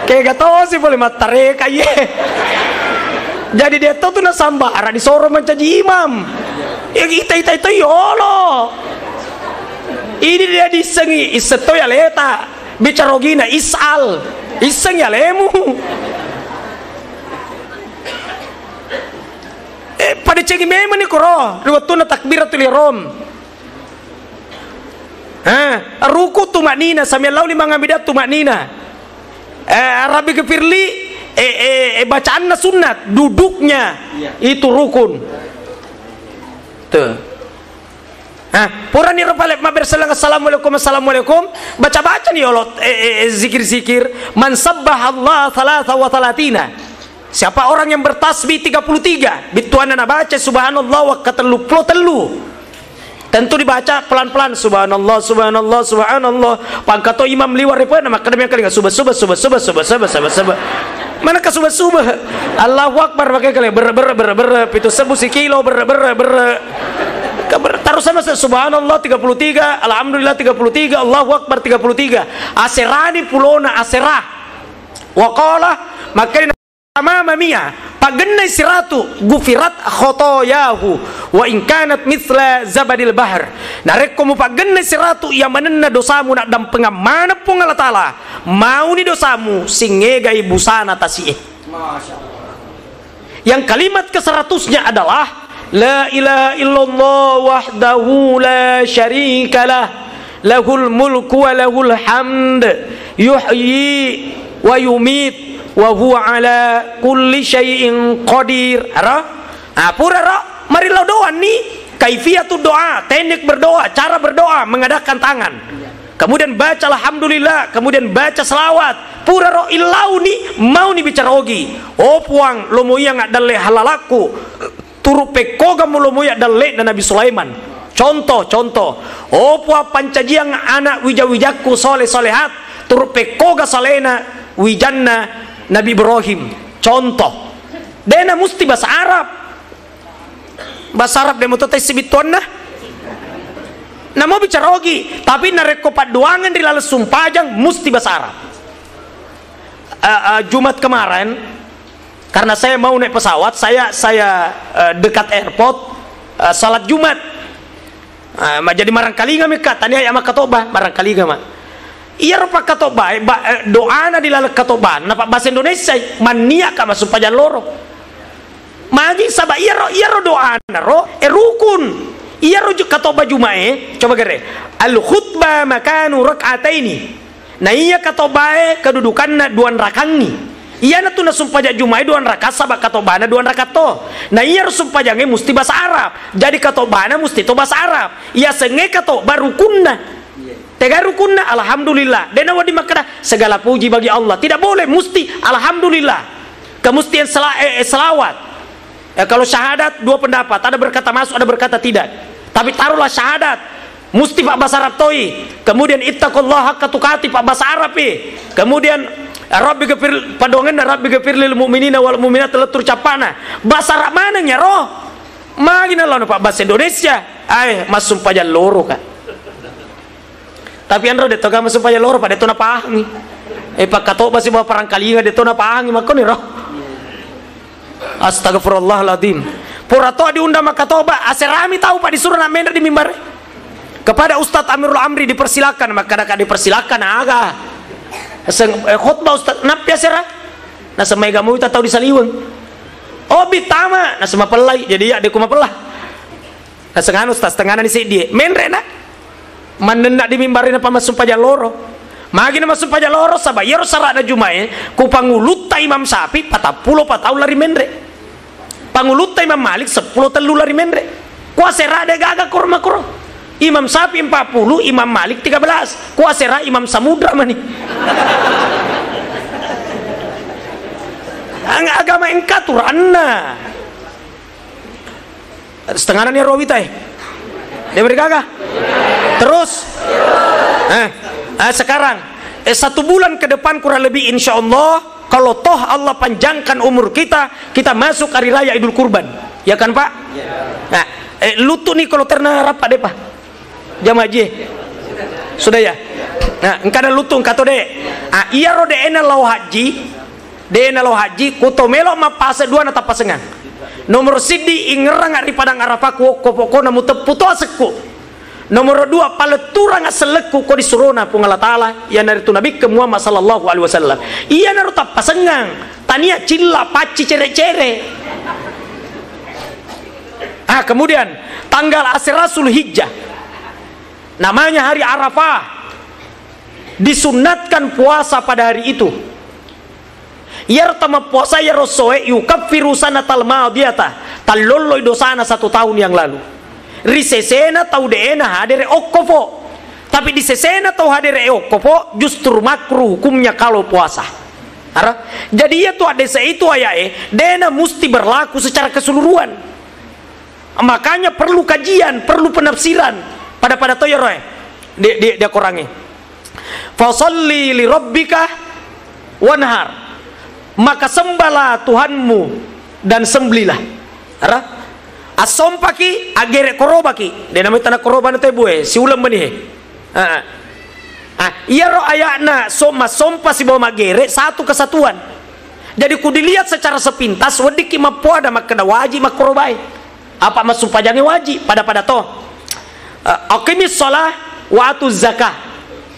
Kega tosi pole mattareka iye. Jadi de' to tu nasambara disoro mancaji imam. Ya, ita, ita, ita, yolo. Ini dia disengi, isetto ya leta. Bicara gina, is'al. Iseng ya lemu. Eh, padecengi memenni koro, ri wettunna takbiratul ihram. Eh, ruku tumaknina, sami Allahu liman hamidah tumaknina. Eh, Rabbi gfirli, eh, eh, eh, bacaanna sunnat, duduknya itu rukun. Tuh. Hah? Purani ro pale mabberselleng, "Assalamualaikum, assalamualaikum." Baca-baca ni yolo, eh, eh, eh, zikir-zikir. "Man sabbaha Allah thalatha wa thalathina." Siapa orang yang bertasbih tiga puluh tiga? Bittuanna nabaca subhanallah wakkatellu pulo tellu. Tentu dibaca pelan-pelan, "Subhanallah, subhanallah, subhanallah." Pangkato imam liwa repe na makkeda mengkalinga, "Suba, suba, suba, suba, suba, suba, suba, suba, suba." Mana ka suba, suba? Allahu Akbar pakai kali, "Berre, berre, berre, berre, pitu sebbu sikilo, berre, berre, berre." Ka berre, terus sama se-, subhanallah tiga puluh tiga, alhamdulillah tiga puluh tiga, Allahu Akbar tiga puluh tiga. Aserani pulona asera. Wa qala, makkeda Tamama mia, paggennai siratu, gufirat khotoyahu, wa in kanat mithla zabadil bahr. Narekko mupaggennai siratu iya manenna dosamu naddampengang maneng Puang Allah Ta'ala, mauni dosamu singegai busana tasi'e. Yang kalimat keseratusnya adalah, "La ilaha illallah wahdahu la syarikalah, lahul mulku wa lahul hamd, yuhyi wa yumit, wa huwa ala kulli syai'in qadir." Aro? Ah, pura ro, marillau doanni. Kaifiatud doa, teknik berdoa, cara berdoa, mengadakan tangan. Kemudian baca alhamdulillah, kemudian baca selawat. Pura ro illauni, mauni bicara ogi. "Oh Puang, lomo iya ngaddalle halalakku." Turu pekkoga mulo moya dalle'na Nabi Sulaiman. Contoh, contoh. Oh Puang, pancajiang anak wija-wijakku soleh solehat, turu pekkoga salena wijanna Nabi Ibrahim. Contoh. Dena musti bahasa Arab. Bahasa Arab demo to tessibittuanna. Namo bicara ogi, tapi narekko padduangan ri laleng sumpajang musti bahasa Arab. Eh, eh, Jumat kemarin, karena saya mau naik pesawat, saya saya eh, dekat airport, eh, salat Jumat. Eh, ma-, jadi marangkalinga mekka, tania ya makkatobba, marangkalinga ma. Iyaro pakkatobba, eh, ba-, eh, doana di laleng katobba, napa bahasa Indonesia, mannia ka massumpajang loro. Magi saba iyaro, iyaro doana ro, eh, rukun. Iyaro ju-, katobba Jumae, coba gere. Al khutbah makanu rak'ataini. Na iya katobbae kedudukanna duan rakangngi. Iyanatu nasumpaja Jumae duan raka saba katobbana duan raka to. Na iyaro sumpajangnge musti bahasa Arab. Jadi katobbana musti to bahasa Arab. Iyasengnge katobba rukunna. Tega rukunna? Alhamdulillah. Dena wedding makkeda segala puji bagi Allah. Tidak boleh, musti alhamdulillah. Kemustian sela-, eh, eh, selawat. Eh, kalau syahadat, dua pendapat, ada berkata masuk, ada berkata tidak. Tapi taruhlah syahadat, musti pabbasa Arab toi. Kemudian ittaqullaha haqqa tuqati, pabbasa Arab pi. Kemudian Rabbi ghafir, padongenna Rabbi ghafir lil mu'minina wal mu'minat, lettur cappana. Bahasa Arab maneng ya roh. Magi nalao pabbasa Indonesia. Ai, massumpajang loro ka. Tapi anro de to gama supaya loro pada to napahangi. Eh, pakkatobba sibawa parangkalinga de to napahangi makkoni ro. Astagfirullahaladzim. Pura to diundang makkatobba, aserami tau pak disuruh nak menre di mimbar. Kepada Ustadz Amirul Amri dipersilakan, makkadaka dipersilakan aga. Seng, eh, khutbah Ustadz, nappi asera? Nasemai gamu tau di Saliweng. Oh, bitama, nasema pellai, jadi ya deku mapella. Nasenganu Ustaz, tengana ni seddie. Menre na. Mannenna di mimbari na pamassumpajang loro. Magi na massumpajang loro, saba iyaro sara'na Jumae, ku pangulutta Imam Syafi'i patappulo patau lari menre. Pangulutta Imam Malik seppulo tellu lari menre. Kuasera de gaga koro makoro. Imam Syafi'i empat puluh, Imam Malik tiga belas. Kuasera Imam Samudra mani. Ang-, agama engka aturanna. Setengahna ni ro wita, eh. Dia bergaga. Terus, eh, eh, sekarang, eh, satu bulan ke depan kurang lebih, insya Allah, kalau toh Allah panjangkan umur kita, kita masuk hari raya Idul Kurban, ya kan Pak? Nah, eh, lutu ni kalau terna rapat deh Pak. Jamaah haji. Sudah ya? Nah, engka na lutung kato de. Ah, iyaro de ena lao haji, de ena lao haji, ku to melo mappase dua na tappasengang. Nomor siddi ingerang ri padang Arafah ku okko pokona muteppu to asekku. Nomor dua paletturang sellekku ko disurona Puang Allah Taala, iyanaritu Nabikke Muhammad sallallahu alaihi wasallam. Iyanaro tappasengang, tania cilla pacci cere-cere. Ah, kemudian tanggal asera Zulhijjah. Namanya hari Arafah. Disunnatkan puasa pada hari itu. Iyaro tamappuasa iyaro soe yukaffiru sanatal madiyata, tallolloi dosana satu tahun yang lalu. Ri sesena tau de'e nahadere okkofo. Tapi di sesena tau hadere okkofo justru makruh hukumnya kalau puasa. Ara? Jadi iya tu hadese itu aya'e, de'na musti berlaku secara keseluruhan. Makanya perlu kajian, perlu penafsiran. Pada-pada to iyaro e. Di, di, di akorangnge. Fasalli li rabbika wanhar. Maka sembahlah Tuhanmu dan sembelihlah. Ara? Assompaki, aggere korobaki. De' nametta na koroba na tebue, siuleng meni he. Ah. Ah, iyaro aya'na so-, massompa sibawa maggere satu kesatuan. Jadi ku dilihat secara sepintas, weddikki mappoada makkeda wajib makkorobae. Apa massumpajangnge wajib, pada-pada to. Eh, aqimis shalah wa atuz zakah.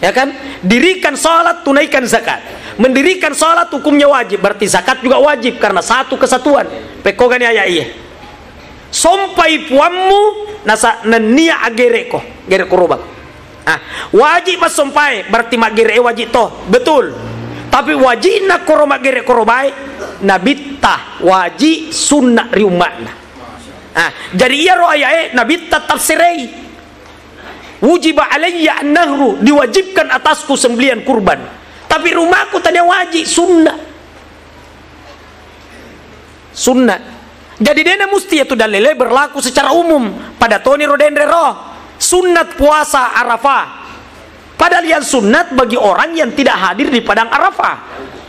Ya kan? Dirikan salat, tunaikan zakat. Mendirikan salat hukumnya wajib, berarti zakat juga wajib karena satu kesatuan. Pekkogani ayat iya. Sompai puammu, nasa nennia agere'ko, gere korobang. Ah, wajib massompae, berarti maggere wajib to. Betul. Tapi wajibna koro maggere korobae, nabitta wajib, sunnah ri umma'na. Ah, jadi iyaro ayae nabitta tafsirei. Wujiba alayya an-nahru, diwajibkan atasku sembelian kurban. Tapi rumahku tania wajib, sunnah. Sunnah. Jadi dena musti iyatu dalile berlaku secara umum. Pada toni ro denre ro. Sunnat puasa Arafah. Padahal yang sunnat bagi orang yang tidak hadir di padang Arafah.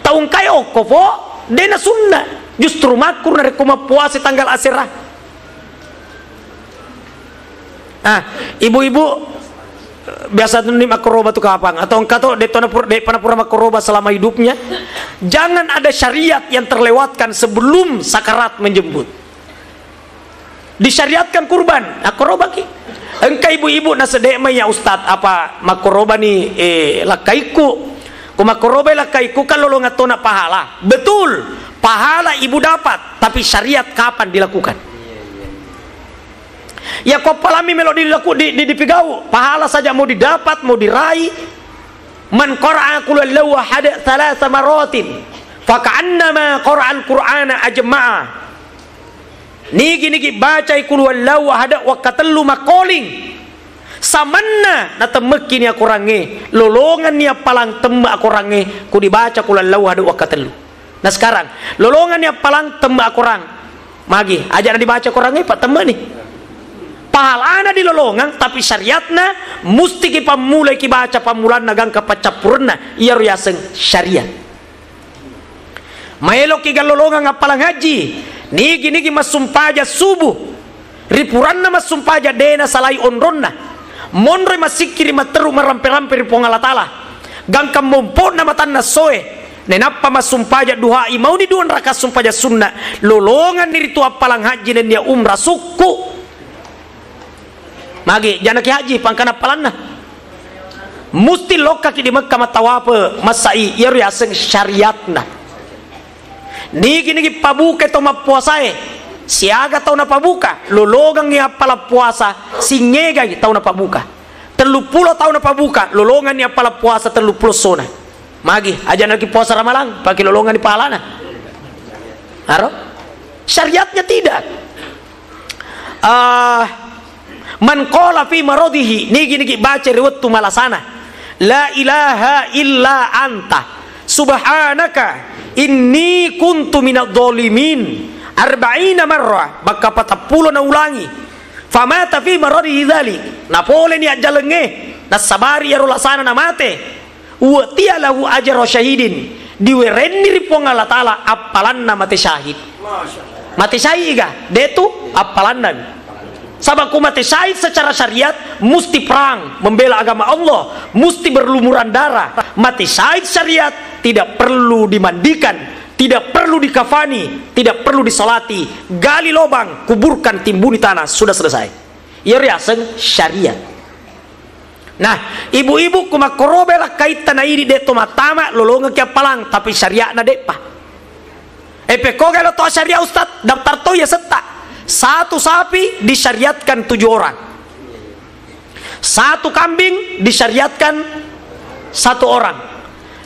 Taung kai okkofo, dena sunnat. Justru makruh narekko mappuasa tanggal asera. Ah, ibu-ibu, biasa ni makkoroba tu kapang, atau engka to de' to napur-, de' pa napura makkoroba selama hidupnya. Jangan ada syariat yang terlewatkan sebelum sakarat menjemput. Disyariatkan kurban, akkorobaki. Engka ibu-ibu nasede' mai, "Ya Ustaz, apa makkorobani, eh, lakkaikku? Ku makkorobai lakkaikku kan lolongang tona pahala." Betul, pahala ibu dapat, tapi syariat kapan dilakukan? Ya, ko palami melo dilaku-, di, di, dipigau, pahala saja mau didapat, mau diraih. Man qara'a qul huwallahu ahad thalatha maratin, fa ka'annama qara'al qur'ana ajma'a. Nigi-nigi bacai qul huwallahu ahad wakkatellu makkoling, samanna natemmekki ni akorangnge, lolonganni appalang temme akorangnge, ku dibaca qul huwallahu ahad wakkatellu. Nah, sekarang, lolonganni appalang temme akorang. Magi, aja' na dibaca korangnge, pa temmeni. Pahalana dilolongang, tapi syariatna mustiki pammulai ki baca pammulanna gangka paccappurenna, iyaro yaseng syariat. Maeloki gallolongang appalang haji, nigi-nigi massumpaja subuh. Ri puranna massumpaja de' nasalai onronna. Monroi massikkiri matteru marampe-rampe ri Puang Allah Taala. Gangka mompo'na matanna essoe. Nainappa massumpaja duhai mauni duang raka sumpaja sunna. Lolonganni ritu appalang haji nennia umrah sukku. Magi, janaki haji pangkana appalanna. Musti lokkaki di Mekka mattawape, massa'i, iyaro yaseng syariatna. Nigi-nigi pabuka tau mappuasae, siaga tau napabuka, lolongengngi appalang puasa, singngegai tau napabuka. Telluppulo tau napabuka, lolongenni appalang puasa telluppulo essona. Magi, aja' naki puasa Ramalang, pake lolongenni pahalana. Aro? Syariatnya tidak. Ah, man qala fi maradihi, nigi-nigi baca ri wettu malasana, "La ilaha illa anta, subhanaka, inni kuntu minadh dhalimin," arba'ina marrah, bakka patappulo naulangi. Famata fi maradihi dzalik, napoleni ajjalengnge, nassabari iyaro lasana namate. U'tiya lahu ajra syahidin, diwerenni ri Puang Allah Taala appalanna mate syahid. Mate syahid ga? De' tu appalanna. Saba' ku mate syahid secara syariat musti perang, membela agama Allah, musti berlumuran darah. Mate syahid syariat tidak perlu dimandikan, tidak perlu dikafani, tidak perlu disolati. Gali lobang, kuburkan, timbuni tanah, sudah selesai. Iyaro yaseng syariat. Nah, ibu-ibu ku makkorobe lakkaitta na idi de' to mattama, lolongekki appalang, tapi syariatna de'pa. E, pekkoga lo to syariat, Ustaz, daftar to yasetta. Satu sapi disyariatkan tujuh orang. Satu kambing disyariatkan satu orang.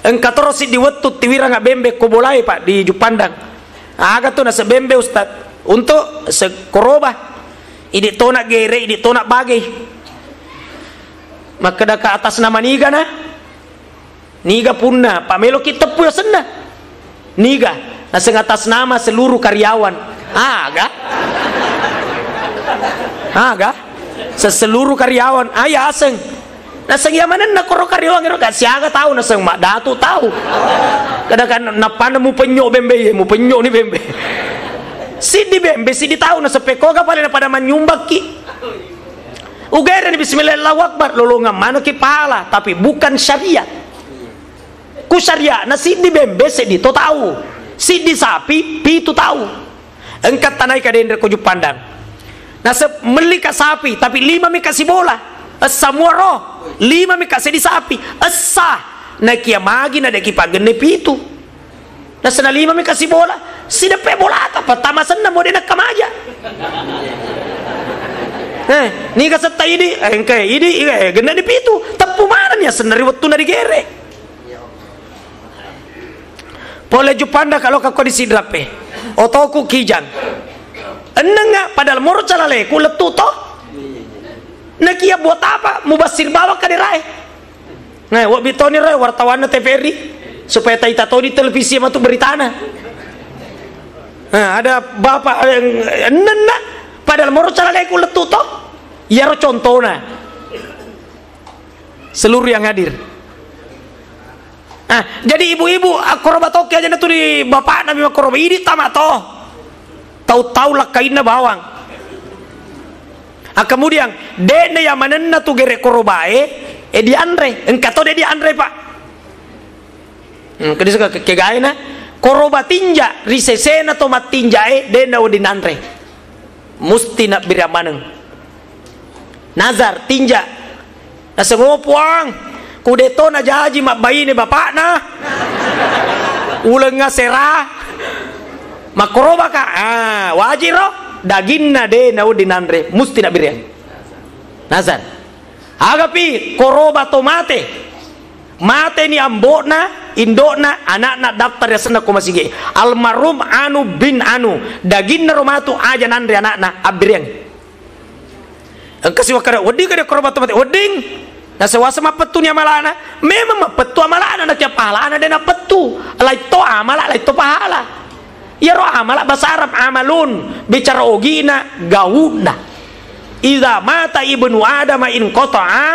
Engka toro siddi wettu tiwirang bembe ko bolae, Pak, di Jupandang. Aga tu naseng bembe, Ustaz? Untuk sekoroba. Idi tona gere, idi tona bage. Makkeda ka atas nama niga na? Niga punna, pameloki teppu asenna. Niga, naseng atas nama seluruh karyawan. Aga? Aga? Se-, seluruh karyawan, ah, iya aseng. Naseng iya manenna koro karyawan ero, gak siaga tau, naseng maddatu tau. Kadang kan napana mupenyo bembe, iya mupenyo ni bembe. Siddi bembe, siddi tau, naseng pekkoga pale na pada manyumbakki. Ugairani bismillah, Allahu Akbar, lolongang manekki pahala, tapi bukan syariat. Ku syariatna siddi bembe seddi to tau, siddi sapi pitu tau. Engka tanai ka denre ko Juppandang. Nasep melli ka sapi, tapi lima mi ka sibola. Essa muaro, lima mi ka seddi sapi. Essa, nakia magi na deki pagenne pitu. Nasena lima mi ka sibola, sideppe bolata, pertama senna mo de nakkamaja. Eh, niga setta idi, eh, engka idi, eh, genna di pitu, teppu manenni asenna ri wettunna digere. Pole Juppandang kalo kakko di Sidrappe. Otoku kijang. Ennengnga padahal moro calaleku lettu to. Nakia buat apa? Mubassir bawang kaderae. Nah, wobbi toni ro wartawanna T V R I supaya taita toni televisi matu beritana. Nah, ada bapak, eh, ennenna padahal moro calaleku lettu to. Iyaro contona. Seluruh yang hadir. Ah, jadi ibu-ibu, akkoroba tokki aja natuli bapakna mi makkoroba, idi tama to. Tau-tau lakkainna bawang. Ah, kemudian, de'na ya manenna tu gere korobae, eh, dianre. Engka to de dianre, Pak. Hmm, kedis ke, ke, kegaena, koroba tinja, ri sesena to mattinjae, de'na wedding nanre. Musti nabbiriang maneng. Nazar, tinja. Naseng, "Oh, Puang, ku de to najaji mabbaine bapakna. Uleng asera. Makkorobaka." Ah, wajiro, daginna de nawedding nanre, musti nabbiriang. Nazar. Agapi koroba to mate. Mateni ambo'na, indo'na, ana'na daftar yasenna ko masigi. Almarhum anu bin anu, daginna ro matu aja nanre ana'na, abbiriang. Engka siwakkada, "Wedding ka de koroba to mate?" "Wedding." Nasewasa mappettuni amalana. Memang mappettu amalana, nakia pahalana de napettu. Laitto amala, laitto pahala. Iyaro amala basa Arab amalun, bicara ogina, gau'na. Idza mata ibnu Adam inqata'a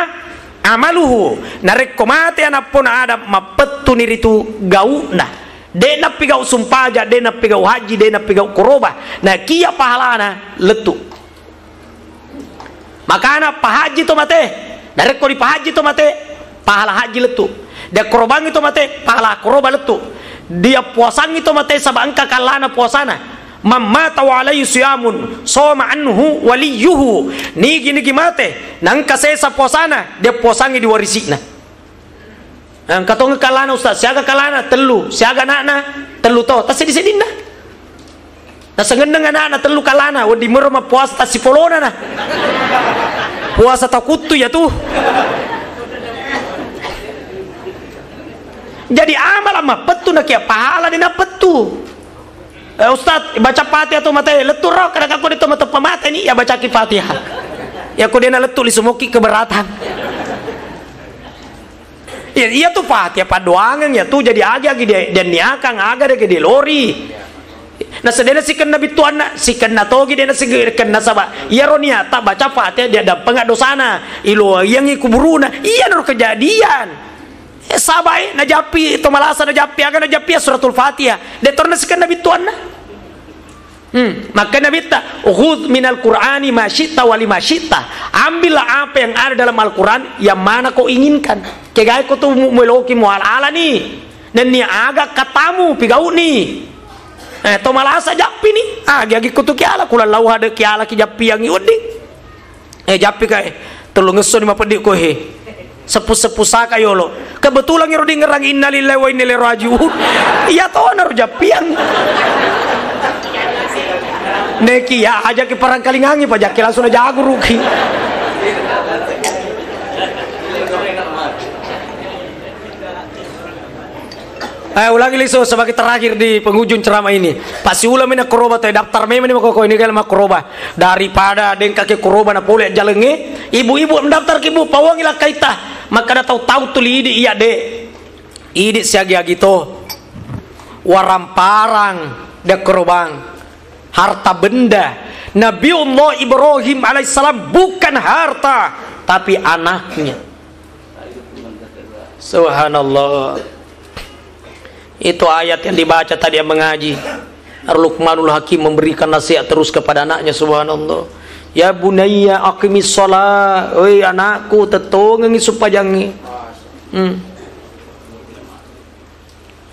amaluhu. Narekko mate anappona Adam, mappettuni ritu gau'na. De nappigau sumpaja, de nappigau haji, de nappigau koroba. Nakia pahalana lettu. Makana pahajji to mate, narekko dipahajji to mate, pahala hajji lettu. Diakkorobangi to mate, pahala koroba lettu. Diappuasangi to mate saba engka kallana puasana. Man mata wa alaihi siyamun, soma anhu waliyuhu. Nigi-nigi mate, naengka sesa puasana, diappuasangi di warisi'na. Engka tongeng kallana, Ustaz, siaga kallana? Tellu. Siaga ana'na? Tellu to. Tasseddi-seddinna. Nasengenneng ana'na tellu kallana, wedding mero mappuasa tassipolona na. Puasa takuttu ya tu. Jadi amala mappettu nakia pahala de napettu. Eh, Ustaz, baca Fatihah to mate, lettu ro, kadang aku de to mate pemate ni, ya bacaki Fatihah. Ya ko de na lettu lisu mokki keberatan. Iya, iya tu Fatihah paddoangeng ya tu, jadi agi-agi de, de niakang aga de, de lori. Nasedena sikenna bittuanna, sikenna togi de nasikenna saba. Iyaro niata baca Fatihah dia dampeng dosana. Ilo iyangi kuburuna. Iya naro kejadian. Eh, sabai najappi to malasa najappi aga najappi ya suratul Fatihah. De torna sikenna bittuanna. Hmm, makanya Nabitta, "Khudz minal Qur'ani ma syi'ta wa lima syi'ta." Ambillah apa yang ada dalam Al-Quran yang mana kau inginkan. Kegai ko tu mu-, mueloki muala-ala ni. Nenni aga katamu pigauni. Eh, to malasa jappi ni. Ah, agi-agi kutu kiala, kulallau hade kiala ki jappiangi wedding. Eh, jappi ka, eh. Tellu ngesso ni mapeddi ko, he. Seppu-seppu saka yolo. Kebetulan iro dingerang innalillahi wa inna ilaihi rajiun. Iya to naro jappiang. Neki ya aja ki parangkalingangi pajakki langsung najaguruki. Eh, ulangi lisu sebagai terakhir di penghujung ceramah ini. Pasiulami na koroba to, daftar memang ni makoko ini kalau makoroba. Daripada dengkake koroba na pole jalengnge, ibu-ibu mendaftar ki, Bu, pawangi lakkaita. Makkada tau-tau tuli idi iya de. Idi siagi-agi to. Waramparang de korobang. Harta benda. Nabiullah Ibrahim alaihissalam bukan harta, tapi anaknya. Subhanallah. Itu ayat yang dibaca tadi yang mengaji. Luqmanul Hakim memberikan nasihat terus kepada anaknya, subhanallah. "Ya bunayya aqimis shalah." "Oi anakku, tettongengi sumpajangnge." Hmm.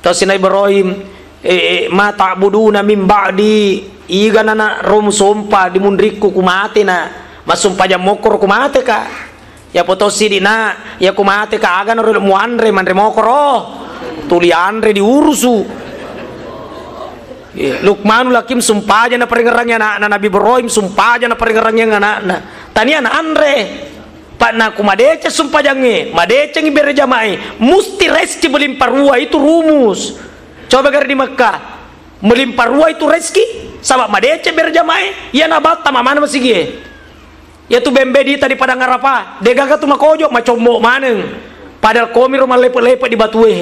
Tosina Ibrahim, eh, eh, "Ma ta'buduna min ba'di?" Iga nana rom sompa di munrikku kumate na massumpajang mokkoro kumate ka. Ya poto sidi na, ya kumate ka aga naro muanre manre mokoro. Tuli anre diurusu. Eh, Luqmanul Hakim sumpajang na parengerangi anakna, Nabi Ibrahim sumpajang na parengerangi anakna. Tania na anre. Pak, naku madeceng sumpajangnge, madecengi bere jamae, musti reski melimpa rua, itu rumus. Coba gare di Mekah, melimpa rua itu reski, saba madeceng bere jamae, iya nabatta mamana masigie. Iya tu bembe dita di padang Arafah, degaga tu makojo, macommo maneng. Padahal komiro mallepe-lepe di batue,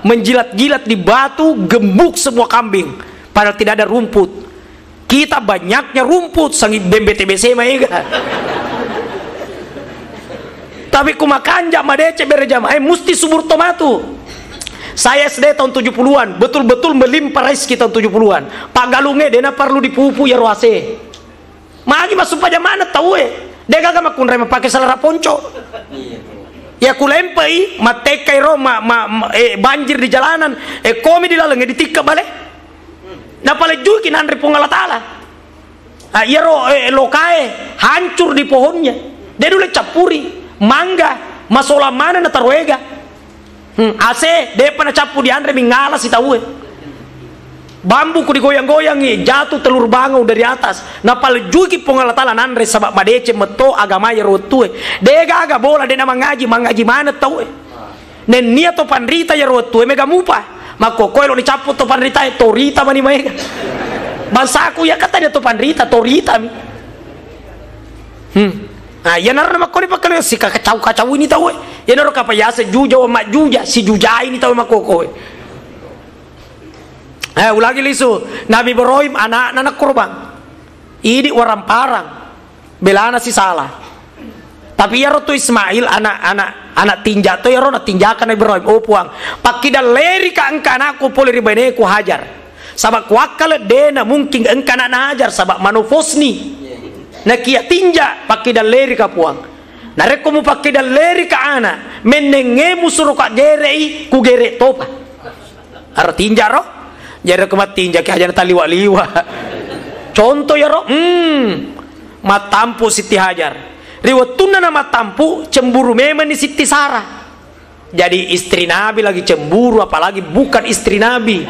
menjilat-jilat di batu, gemuk semua kambing. Padahal tidak ada rumput. Kita banyaknya rumput, sangi bembe T B C maega. Tapi kumakanja madeceng bere jamae, eh, musti subur tomatu. Saya S D tahun tujuh puluhan, betul-betul melimpa reski tahun tujuh puluhan. Pak galunge dena perlu dipupu ya roase. Magi massumpajang maneng taue. Degaga makkunrai mapake salara ponco. Ya kulempei, mattekkai ro, ma, ma, ma, eh, banjir di jalanan, eh, komi di laleng, eh, ditikka bale. Napalejjuiki nanre Puang Allah Taala. Ah, iyaro, eh, lokae hancur di pohonnya. De nulle cappuri, mangga, masolang maneng nataro ega. Hmm, A C, depa nacappu dianre, mingala sitaue. Bambu ku digoyang-goyangi, jatuh telur bangau dari atas. Napalejjuiki Puang Allah Taala nanre, saba madeceng metto agama iyaro wettue. Degaga bola, de namangaji, mangaji maneng taue. Nennia to panrita iyaro wettue mega mupa. Makkokkoe lo dicappu to panritae, torita mani maega. Bangsaku iya kata dia to panrita, torita mi. Hmm. Nah, iyanaro namakkoni pakkale sikakacau-kacau ini taue. Iyanaro kapang yaseng juja wa majjuja, sijujai ini taue makkokkoe. Eh, ulangi lisu, Nabi Ibrahim anakna nakorban. Idi waramparang. Belana sisala. Tapi iyaro tu Ismail anak, anak, anak tinja to iyaro natinjakan Nabi Ibrahim. Oh Puang, pakkidallerika engka anakku pole ri baineku Hajar. Saba kuakkale dena mungkin engka anakna Hajar saba manofosni. Nakia tinja pakkidallerika Puang. Narekko mupakkidallerika anak, mennengnge musuroka gerei, kugere topa. Aro tinja ro? Jari ko mattinjaki aja nataliwa-liwa. Contoh iyaro, hmm, mattampu Sitti Hajar. Ri wettunna namattampu, cemburu memenni Sitti Sarah. Jadi istri Nabi lagi cemburu, apalagi bukan istri Nabi.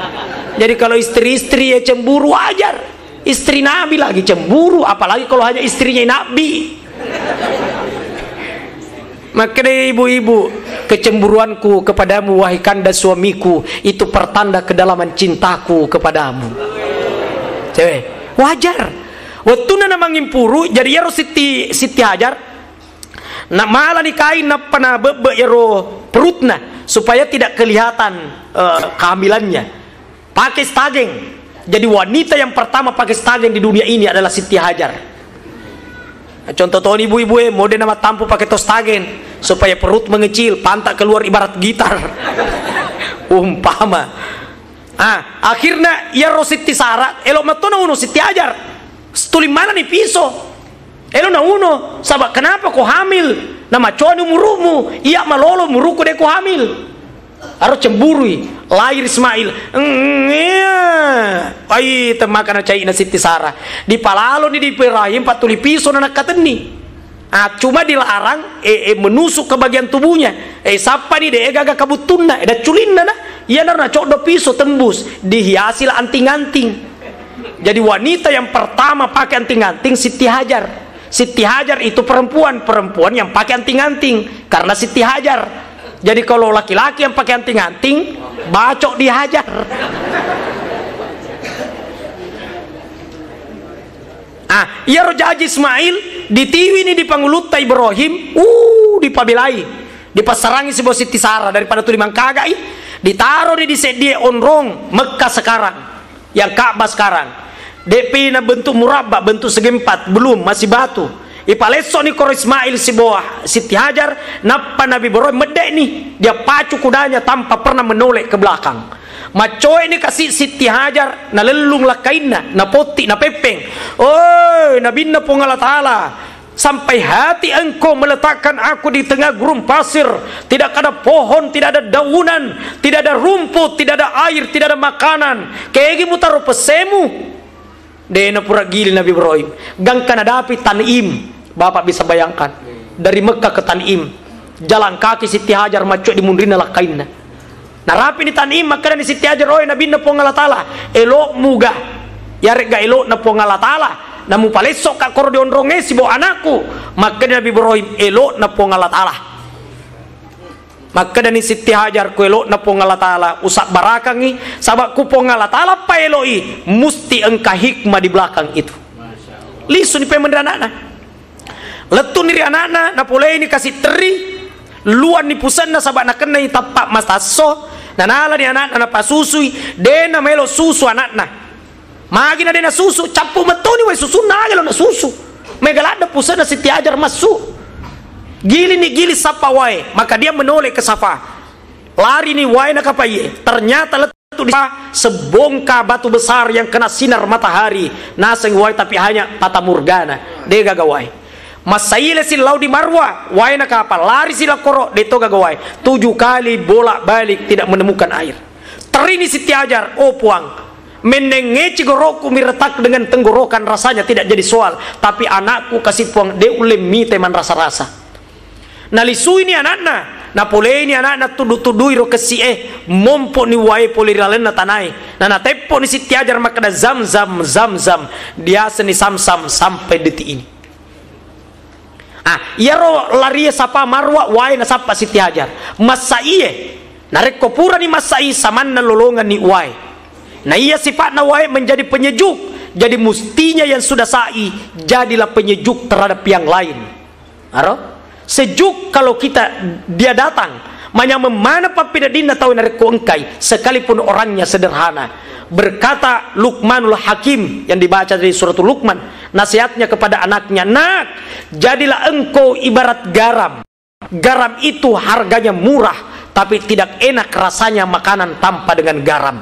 Jadi kalau istri-istri ya cemburu wajar. Istri Nabi lagi cemburu, apalagi kalau hanya istrinya Nabi. Makanya ibu-ibu, kecemburuanku kepadamu wahai kanda suamiku, itu pertanda kedalaman cintaku kepadamu. Cewek, wajar. Wettunna namangimpuru, jadi iyaro Sitti, Sitti Hajar, na malani kain nappa nabebbe iyaro perutna supaya tidak kelihatan, eh, kehamilannya. Pakai stagen. Jadi wanita yang pertama pakai stagen di dunia ini adalah Siti Hajar. Contoh toni ibu-ibu e, mode nama tampu pakai to stagen supaya perut mengecil, pantat keluar ibarat gitar. Umpama. Ah, akhirnya iyaro Siti Sarah, elo matto nauno Siti Hajar. Setuli mana ni piso. Elo nauno, saba kenapa ko hamil? Namacoani umurumu, iya malolo umuruku de ko hamil. Aro cemburui, lahir Ismail. Mm, iya. Ai, temmakana caina Siti Sarah. Dipalaloni di Ibrahim, pattuli piso na nakkatenni. Ah, cuma dilarang, eh, eh, menusuk ke bagian tubuhnya. Eh, sappani de gaga kabuttunna, eh, dacculinna na. Iyanaro nacoddo piso tembus, dihiasilah anting-anting. Jadi wanita yang pertama pakai anting-anting Siti Hajar. Siti Hajar itu perempuan, perempuan yang pakai anting-anting karena Siti Hajar. Jadi, kalau laki-laki yang pakai anting-anting, bacok dihajar. Ah, iyaro jaji Ismail ditiwini di pangulutta Ibrahim, uh, dipabelai, dipassarangi sibawa Siti Sarah daripada tuli mangkagai, ditaroni di seddie onrong Mekah sekarang, yang Ka'bah sekarang. De'pi na bentuk murabba, bentuk segi empat, belum, masih batu. Ipalessoni koro Ismail sibawa Siti Hajar, nappa Nabi Ibrahim medde'ni, dia pacu kudanya tanpa pernah menoleh ke belakang. Maccoe'ni kasi Siti Hajar, nalellung lakkainna, napotti, napeppeng. Oi, Nabinna Puang Allah Ta'ala, sampai hati engkau meletakkan aku di tengah gurun pasir, tidak ada pohon, tidak ada daunan, tidak ada rumput, tidak ada air, tidak ada makanan. Kegi mutaro pessemu? De' napura giling Nabi Ibrahim. Gangka nadapi Tan'im. Bapak bisa bayangkan. Dari Mekah ke Tan'im. Jalan kaki Siti Hajar maccoe di munrinna lakkainna. Narapini Tan'im, makkedani Siti Hajar, "Oi, Nabinna Puang Allah Ta'ala, elo'mu ga? Yaregga elo'na Puang Allah Ta'ala? Namupalesso'ka koro di onrongnge sibawa anakku?" Makkeda Nabi Ibrahim, "Elo'na Puang Allah Ta'ala." Makkedani Siti Hajar, "Ku elo'na Puang Allah Ta'ala, usabbarakangngi, saba' ku Puang Allah Ta'ala paelo'i, musti engka hikmah di belakang itu." Lisuni pemeng ri ana'na. Lettuni ri ana'na, napoleini kasi terri, luanni pusenna saba' nakennai tappa' matasso, nanalani ana'na napasusui, de' namaelo susu ana'na. Magi na de' nasusu, cappu mettoni wae susunna, aga lo nasusu. Mega ladde' pusenna Siti Hajar massu. Gilini giling sappa wae, maka dia menoleh ke Safa. Larini wae nakapaie. Ternyata lettu di Safa, sebongkah batu besar yang kena sinar matahari, naseng wae tapi hanya fatamorgana. De' gaga wae. Massaile si lao di Marwa, wae nakapa, lari si lao koro, de' to gaga wae. Tujuh kali bolak-balik tidak menemukan air. Terini Siti Hajar, "Oh Puang, mennengngeci goro'ku miretak dengan tenggorokan rasanya tidak jadi soal, tapi anakku kasi Puang de' ulle mite manrasa-rasa." Nalisuini ana'na, napoleini ana'na tuddu-tuddui ro kessi'e, mompo'ni wae pole ri lalenna tanae, nanateppo'ni Siti Hajar makkeda, "Zam-zam, zam-zam," diasenni Samsam sampai detik ini. Ah, iyaro larie Safa Marwa wae nasappa Siti Hajar. Massa'ie, narekko purani massa'i, samanna lolongenni wae. Na iya sifa'na wae menjadi penyejuk, jadi mustinya yang sudah sa'i jadilah penyejuk terhadap yang lain. Aro? Sejuk kalau kita, dia datang, manyameng maneng pappeneddinna tau narekko engkai, sekalipun orangnya sederhana. Berkata Luqmanul Hakim yang dibaca dari suratul Luqman, nasihatnya kepada anaknya, "Nak, jadilah engkau ibarat garam. Garam itu harganya murah, tapi tidak enak rasanya makanan tanpa dengan garam."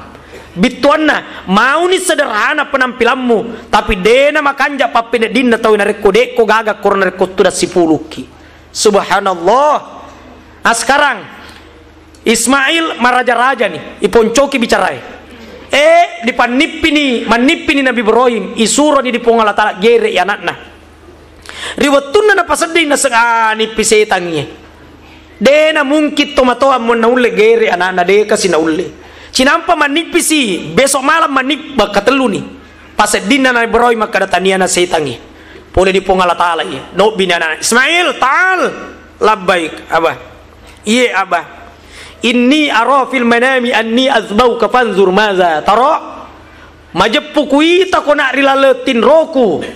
Bittuanna, mauni sederhana penampilanmu, tapi dena makanja pappeneddinna tau narekko dekko gaga koro narekko tudang sipulukki. Subhanallah. Ah, sekarang Ismail maraja-raja nih, iponcoki bicarae. Eh, dipannippi ni, mannippi ni Nabi Ibrahim, isuroni di Puang Allah Taala gere i anakna. Ri wettunna napasedding naseng, ah, nippi setang iye. Dena mungkin tomatoa mo naulle gere anakna, de kasi naulle. Cinampa mannippisi, besok malam mannippa katellu ni. Paseddinna Nabi Ibrahim makkada taniana setangnge. Pole di Puang Allah Taala iye. Nobbini anakna, "Ismail, ta'al." "Labbaik, Abah." "Iye, Abah." "Inni ara fil manami anni azbauka fanzur maza tara." Majeppu kuita ko nak ri laleng tinroku.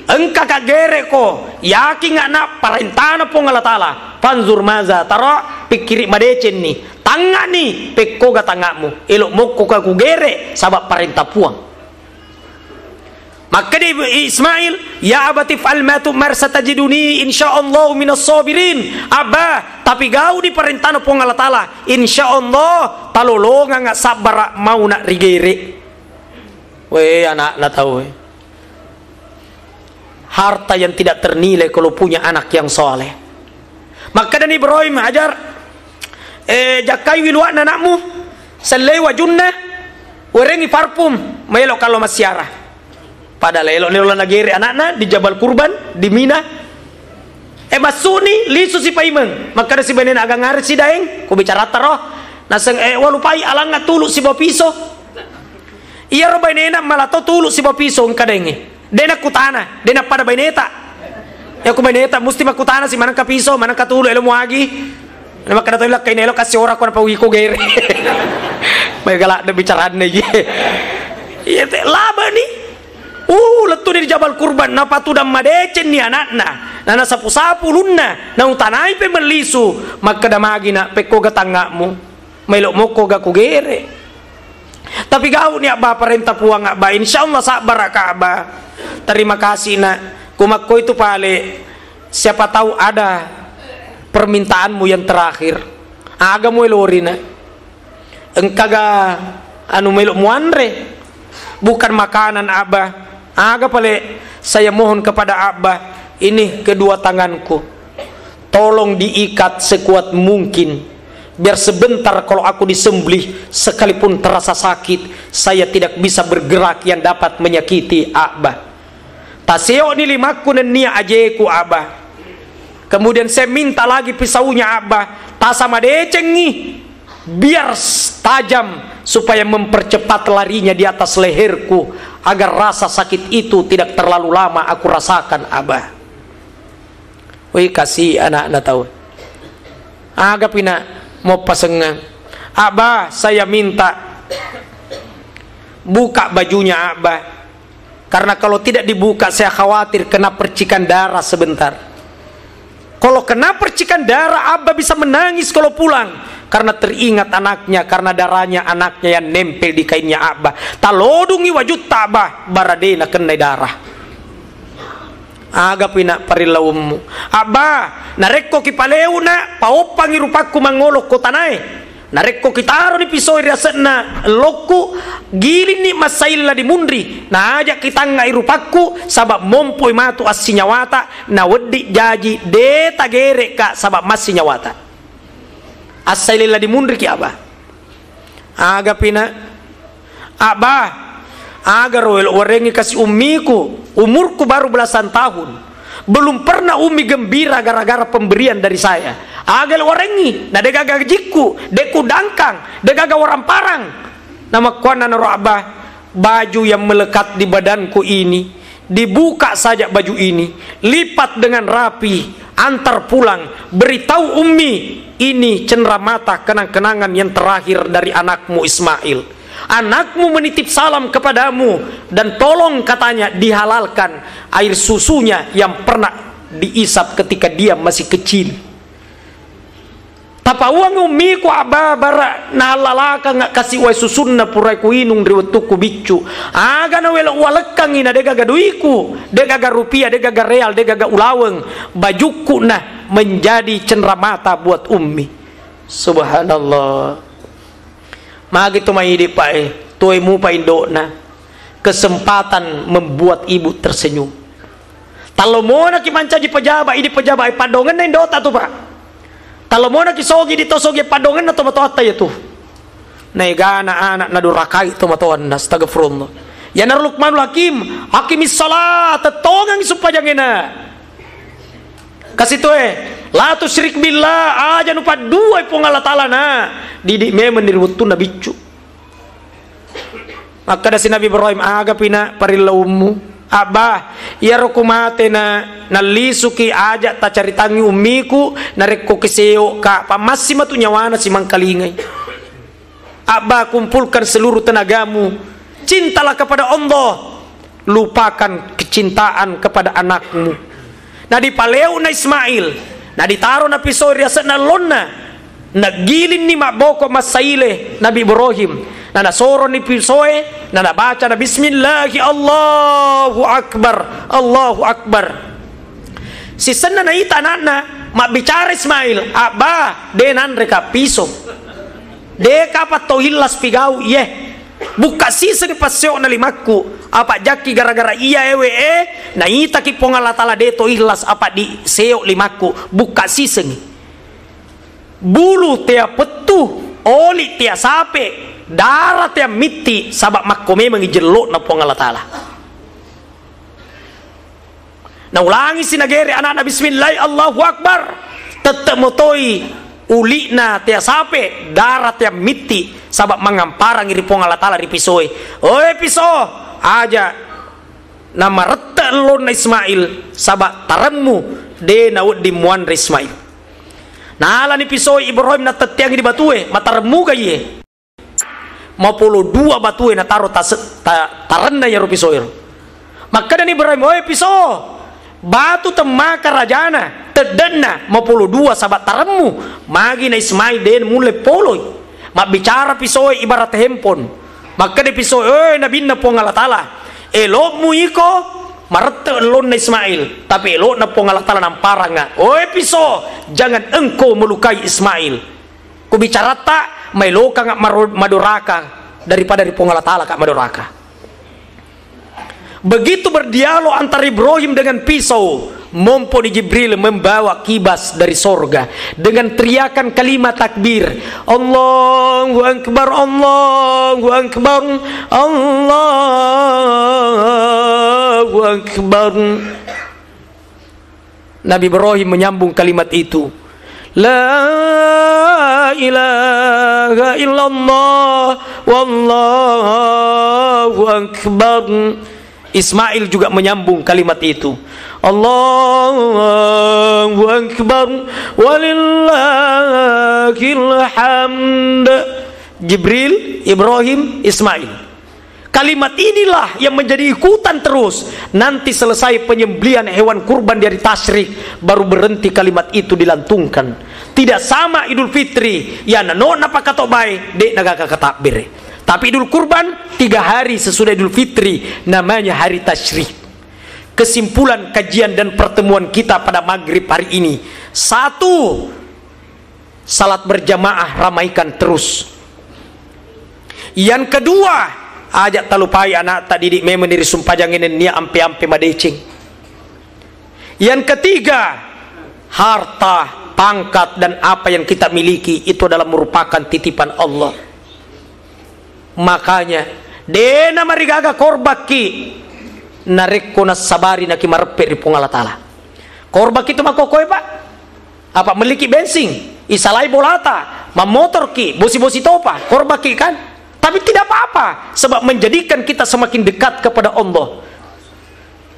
Engka ka gere ko, yakin nak parentana Puang Allah Taala. Fanzur maza tara, pikkiri madecenni. Tangngani, pekkoga tangngakmu. Elok mokko ka ku gere, sabab parenta Puang. Makkeda Ismail, "Ya abati fa'al ma tu'mar satajiduni insyaallahu minas sabirin." Abba, tapi gau di parentana Puang Allah Taala, insyaallah talolongang sabbara mau nak ri gere. Weh, anakna tau, eh. Harta yang tidak ternilai kalau punya anak yang soleh. Makkedani Ibrahim, Hajar, eh, jakkai wiluakna anakmu, sellei wajunna, werengi parfum, maelo kallo massiara. Padahal elo ni lola nagere anakna di Jabal Kurban, di Mina. Eh, massuni, lisu si paimeng. Makkeda si bainena, "Aga ngareng si daeng?" Ku bicara taro. Naseng, eh, walupai alangnga tulu sibawa piso. Iyaro bainena malato tulu sibawa piso engka daengnge. Dena kutana, dena pada baineta. Ya ku baineta musti makutana si manengka piso, manengka tulu, elo muagi. Namakkeda to, lakkai nelo kasi ora ko napauwi ko gere. Mai galak de bicaranna iye. Iya te, laba ni. Uh, lettu di Jabal Kurban, napatudang madeceng ni anakna. Nana sapu-sapu ulunna, nautanai pe mellisu. Makkeda magi nak, pekko ga tangakmu. Maelo mokko ga kugere. Tapi gau ni abba, parenta Puang abba. Insya Allah sabbara ka abba. Terima kasih nak. Kumakko itu pale. Siapa tahu ada permintaanmu yang terakhir. Aga muelorina. Engkaga anu melo muanre. Bukan makanan abba. Aga pale saya mohon kepada abba. Ini kedua tanganku. Tolong diikat sekuat mungkin. Biar sebentar kalau aku disembelih, sekalipun terasa sakit, saya tidak bisa bergerak yang dapat menyakiti abba. Taseoni limakku nennia ajeku, Abah. Kemudian saya minta lagi pisaunya, Abah. Tasama decengi, biar s-, tajam, supaya mempercepat larinya di atas leherku, agar rasa sakit itu tidak terlalu lama aku rasakan, Abah. Wih, kasih anakna tau. Aga pina mau pasengan. Abah, saya minta buka bajunya, Abah. Karena kalau tidak dibuka, saya khawatir kena percikan darah sebentar. Kalau kena percikan darah, Abba bisa menangis kalau pulang. Karena teringat anaknya, karena darahnya anaknya yang nempel di kainnya Abba. Talodungi wajutta Abba, baradena kena darah. Aga pina parillaummu. Abba, narekko kipaleu na, paoppangi rupakku mangolo ko tanae. Narekko kitaroni pisoi ri ase'na lokku, gilinni massaile la dimunri, naaja kitangngai rupakku, saba' mompoi matu assinyawata, naweddi jaji de' tagere'ka saba' massinyawata. Assaile la dimunriki, Abah. Aga pina? Abah, aga ro elo' warengngi kasi ummiku, umurku baru belasan tahun. Belum pernah ummi gembira gara-gara pemberian dari saya. Aga elo' warengngi, na de' gaga gajikku, de' kudangkang, de' gaga waramparang. Namakkuannanaro Abah, baju yang melekat di badanku ini, dibuka saja baju ini, lipat dengan rapi, antar pulang, beritahu ummi, ini cenderamata kenang-kenangan yang terakhir dari anakmu Ismail. Anakmu menitip salam kepadamu dan tolong katanya dihalalkan air susunya yang pernah diisap ketika dia masih kecil. Tapauang ummiku, Abah, bara nahallalakang kasi wae susunna purai kuinung ri wettukku biccu. Aga nawelo' walekkangngi na de' gaga duiku, de' gaga rupiah, de' gaga real, de' gaga ulaweng, bajukku na menjadi cenderamata buat ummi. Subhanallah. Magi to mai idi' pae, toe mupa indo'na. Kesempatan membuat ibu tersenyum. Tallo monaki mancaji pejabat, idi' pejabat e paddongenna indota tu, Pak. Tallo monaki sogi, idi' to sogi paddongenna tomatoatta iya tu. Naegana anak nadurakai tomatoanna, astagfirullah. Iyanaro Luqmanul Hakim, aqimis shalah, tettongengngi sumpajangngena. Kasi toe, la tusyrik billah, aja nupadduai Puang Allah Taala na. Didi' memeng ni ri wettunna biccu. Makkedasi Nabi Ibrahim, aga pina parillaummu? Abba, iyaro ku mate na, nallisuki aja tacaritangngi ummiku, narekko kiseo'ka, pammassi matu nyawana simangkalingai. Abba, kumpulkan seluruh tenagamu, cintalah kepada Allah, lupakan kecintaan kepada anakmu. Nadipaleu'na Ismail, naditaro napisoi ri ase'na ellonna, naggilinni mabboko massaile Nabi Ibrahim, nanasoroni pisoe, nanabacana, "Bismillahi, Allahu Akbar, Allahu Akbar." Sisenna naita ana'na, mabbicara Ismail, "Abba, de' nanreka piso. De' kapang to illas pigau' iye. Bukka sisengngi passeo'na limakku. Apa' jakki gara-gara iya ewe e, naitaki Puang Allah Taala de' to illas apa' diseo' limakku. Bukka sisengngi. Bulu tea pettu, oli tea sape, dara tea mitti, saba' makko memengngi jello'na Puang Allah Taala." Naulangi sinagere ana'na, "Bismillah, Allahu Akbar." Tette' motoi uli'na tea sape, dara tea mitti, saba' mangamparangngi ri Puang Allah Taala ri pisoe. "Oe piso, aja namarette' ellonna Ismail, saba' taremmu de' nawedding muanre Ismail." Nalani pisoe Ibrahim natetteangngi di batue, mataremmuga iye. Mapolo dua batue nataro tase-, ta-, tarenna iyaro pisoe ro. Makkedani Ibrahim, "Oe piso, batu temmaka rajana, teddenna mapolo dua saba taremmu." Magi na Ismail de mulle poloi. Mabbicara pisoe ibarat handphone. Makkeda pisoe, "Oe nabinna Puang Allah Taala, elokmu iko marette ellonna Ismail, tapi elokna Puang Allah Taala namparanga. Oe piso, jangan engkau melukai Ismail." Ku bicaratta, maelokanga maro-, madoraka daripada ri Puang Allah Taala ka madoraka. Begitu berdialog antara Ibrahim dengan pisau, mompo di Jibril membawa kibas dari sorga dengan teriakan kalimat takbir, "Allahu Akbar, Allahu Akbar, Allahu Akbar." Nabi Ibrahim menyambung kalimat itu, "La ilaha illallah, wallahu akbar." Ismail juga menyambung kalimat itu, "Allahu akbar, walillahil hamd." Jibril, Ibrahim, Ismail. Kalimat inilah yang menjadi ikutan terus. Nanti selesai penyembelihan hewan kurban di hari tasyrik, baru berhenti kalimat itu dilantungkan. Tidak sama Idul Fitri, ya nano napakato bae, de nagaga katabbere. Tapi Idul Kurban, tiga hari sesudah Idul Fitri, namanya hari tasyrik. Kesimpulan kajian dan pertemuan kita pada maghrib hari ini, satu, salat berjamaah ramaikan terus. Yang kedua, aja talupai anakta didik memang ri sumpajang nennia ampe-ampe madeceng. Yang ketiga, harta, pangkat, dan apa yang kita miliki itu adalah merupakan titipan Allah. Makanya, de namarigaga korbakki narekko nassabari naki mareppe ri Puang Allah Taala. Korbakki tu makkokkoe, Pak. Apa melliki bensin, isalai bolata, mammotorki, bosi-bosi topa, korbakki kan? Tapi tidak apa-apa, sebab menjadikan kita semakin dekat kepada Allah.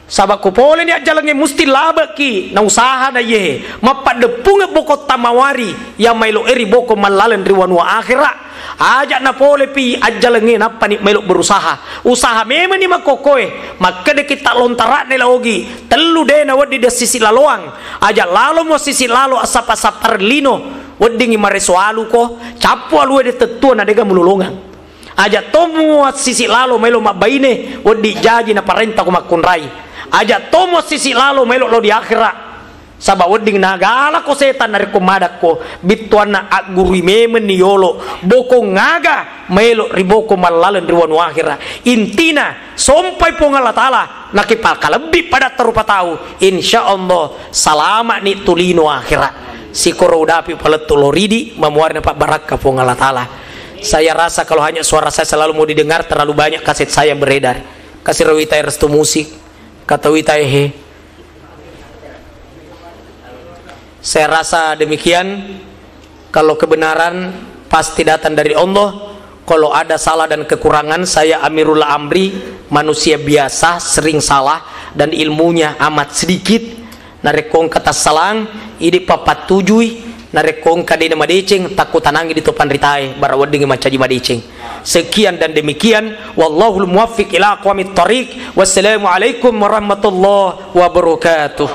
Saba ko poleni ajjalengnge musti labeki na usaha na iyehe. Mappaddeppungeng bokotta mawari iya maelo e ri boko mallaleng ri wanua akhera. Aja na polepi ajjalengnge nappani maelo berusaha. Usaha memeni makkokkoe. Makkedaki ta lontara'ne la ogi. Tellu de na wedding de sisi laloang. Aja lalo mo sisi lalo assappa-sappareng lino. Weddingi mareso aluko. Cappu alue de tettua na dega mulolongang. Aja tomo sisi lalo maelo mabbaine, wedding jaji naparentako makkunrai. Aja tomo sisi lalo maelo lao di akhera. Saba wedding nagalako setan narekko madakko, bittuanna aggurui memenni yolo, bokong aga maelo ri boko mallaleng ri wanua akhera. Intina, sompai Puang Allah Taala, nakipakalebbi padatta rupa tau, insya Allah salama'ni tu lino akhera. Sikoro udapi palettu loridi, mamuarina pabbarakka Puang Allah Taala. Saya rasa kalau hanya suara saya selalu mau didengar, terlalu banyak kaset saya yang beredar. Kasih Rewita Restu Musik, kata Wita Ehe. Saya rasa demikian. Kalau kebenaran pasti datang dari Allah. Kalau ada salah dan kekurangan, saya Amirul Amri, manusia biasa, sering salah, dan ilmunya amat sedikit. Narekko engka tassalang, idi papattujui. Narekko engka dena madeceng, takkutanangi di topanritae, bara weddingi mancaji madeceng. Sekian dan demikian. Wallahul muwaffiq ila aqwamit thariq. Wassalamualaikum warahmatullahi wabarakatuh.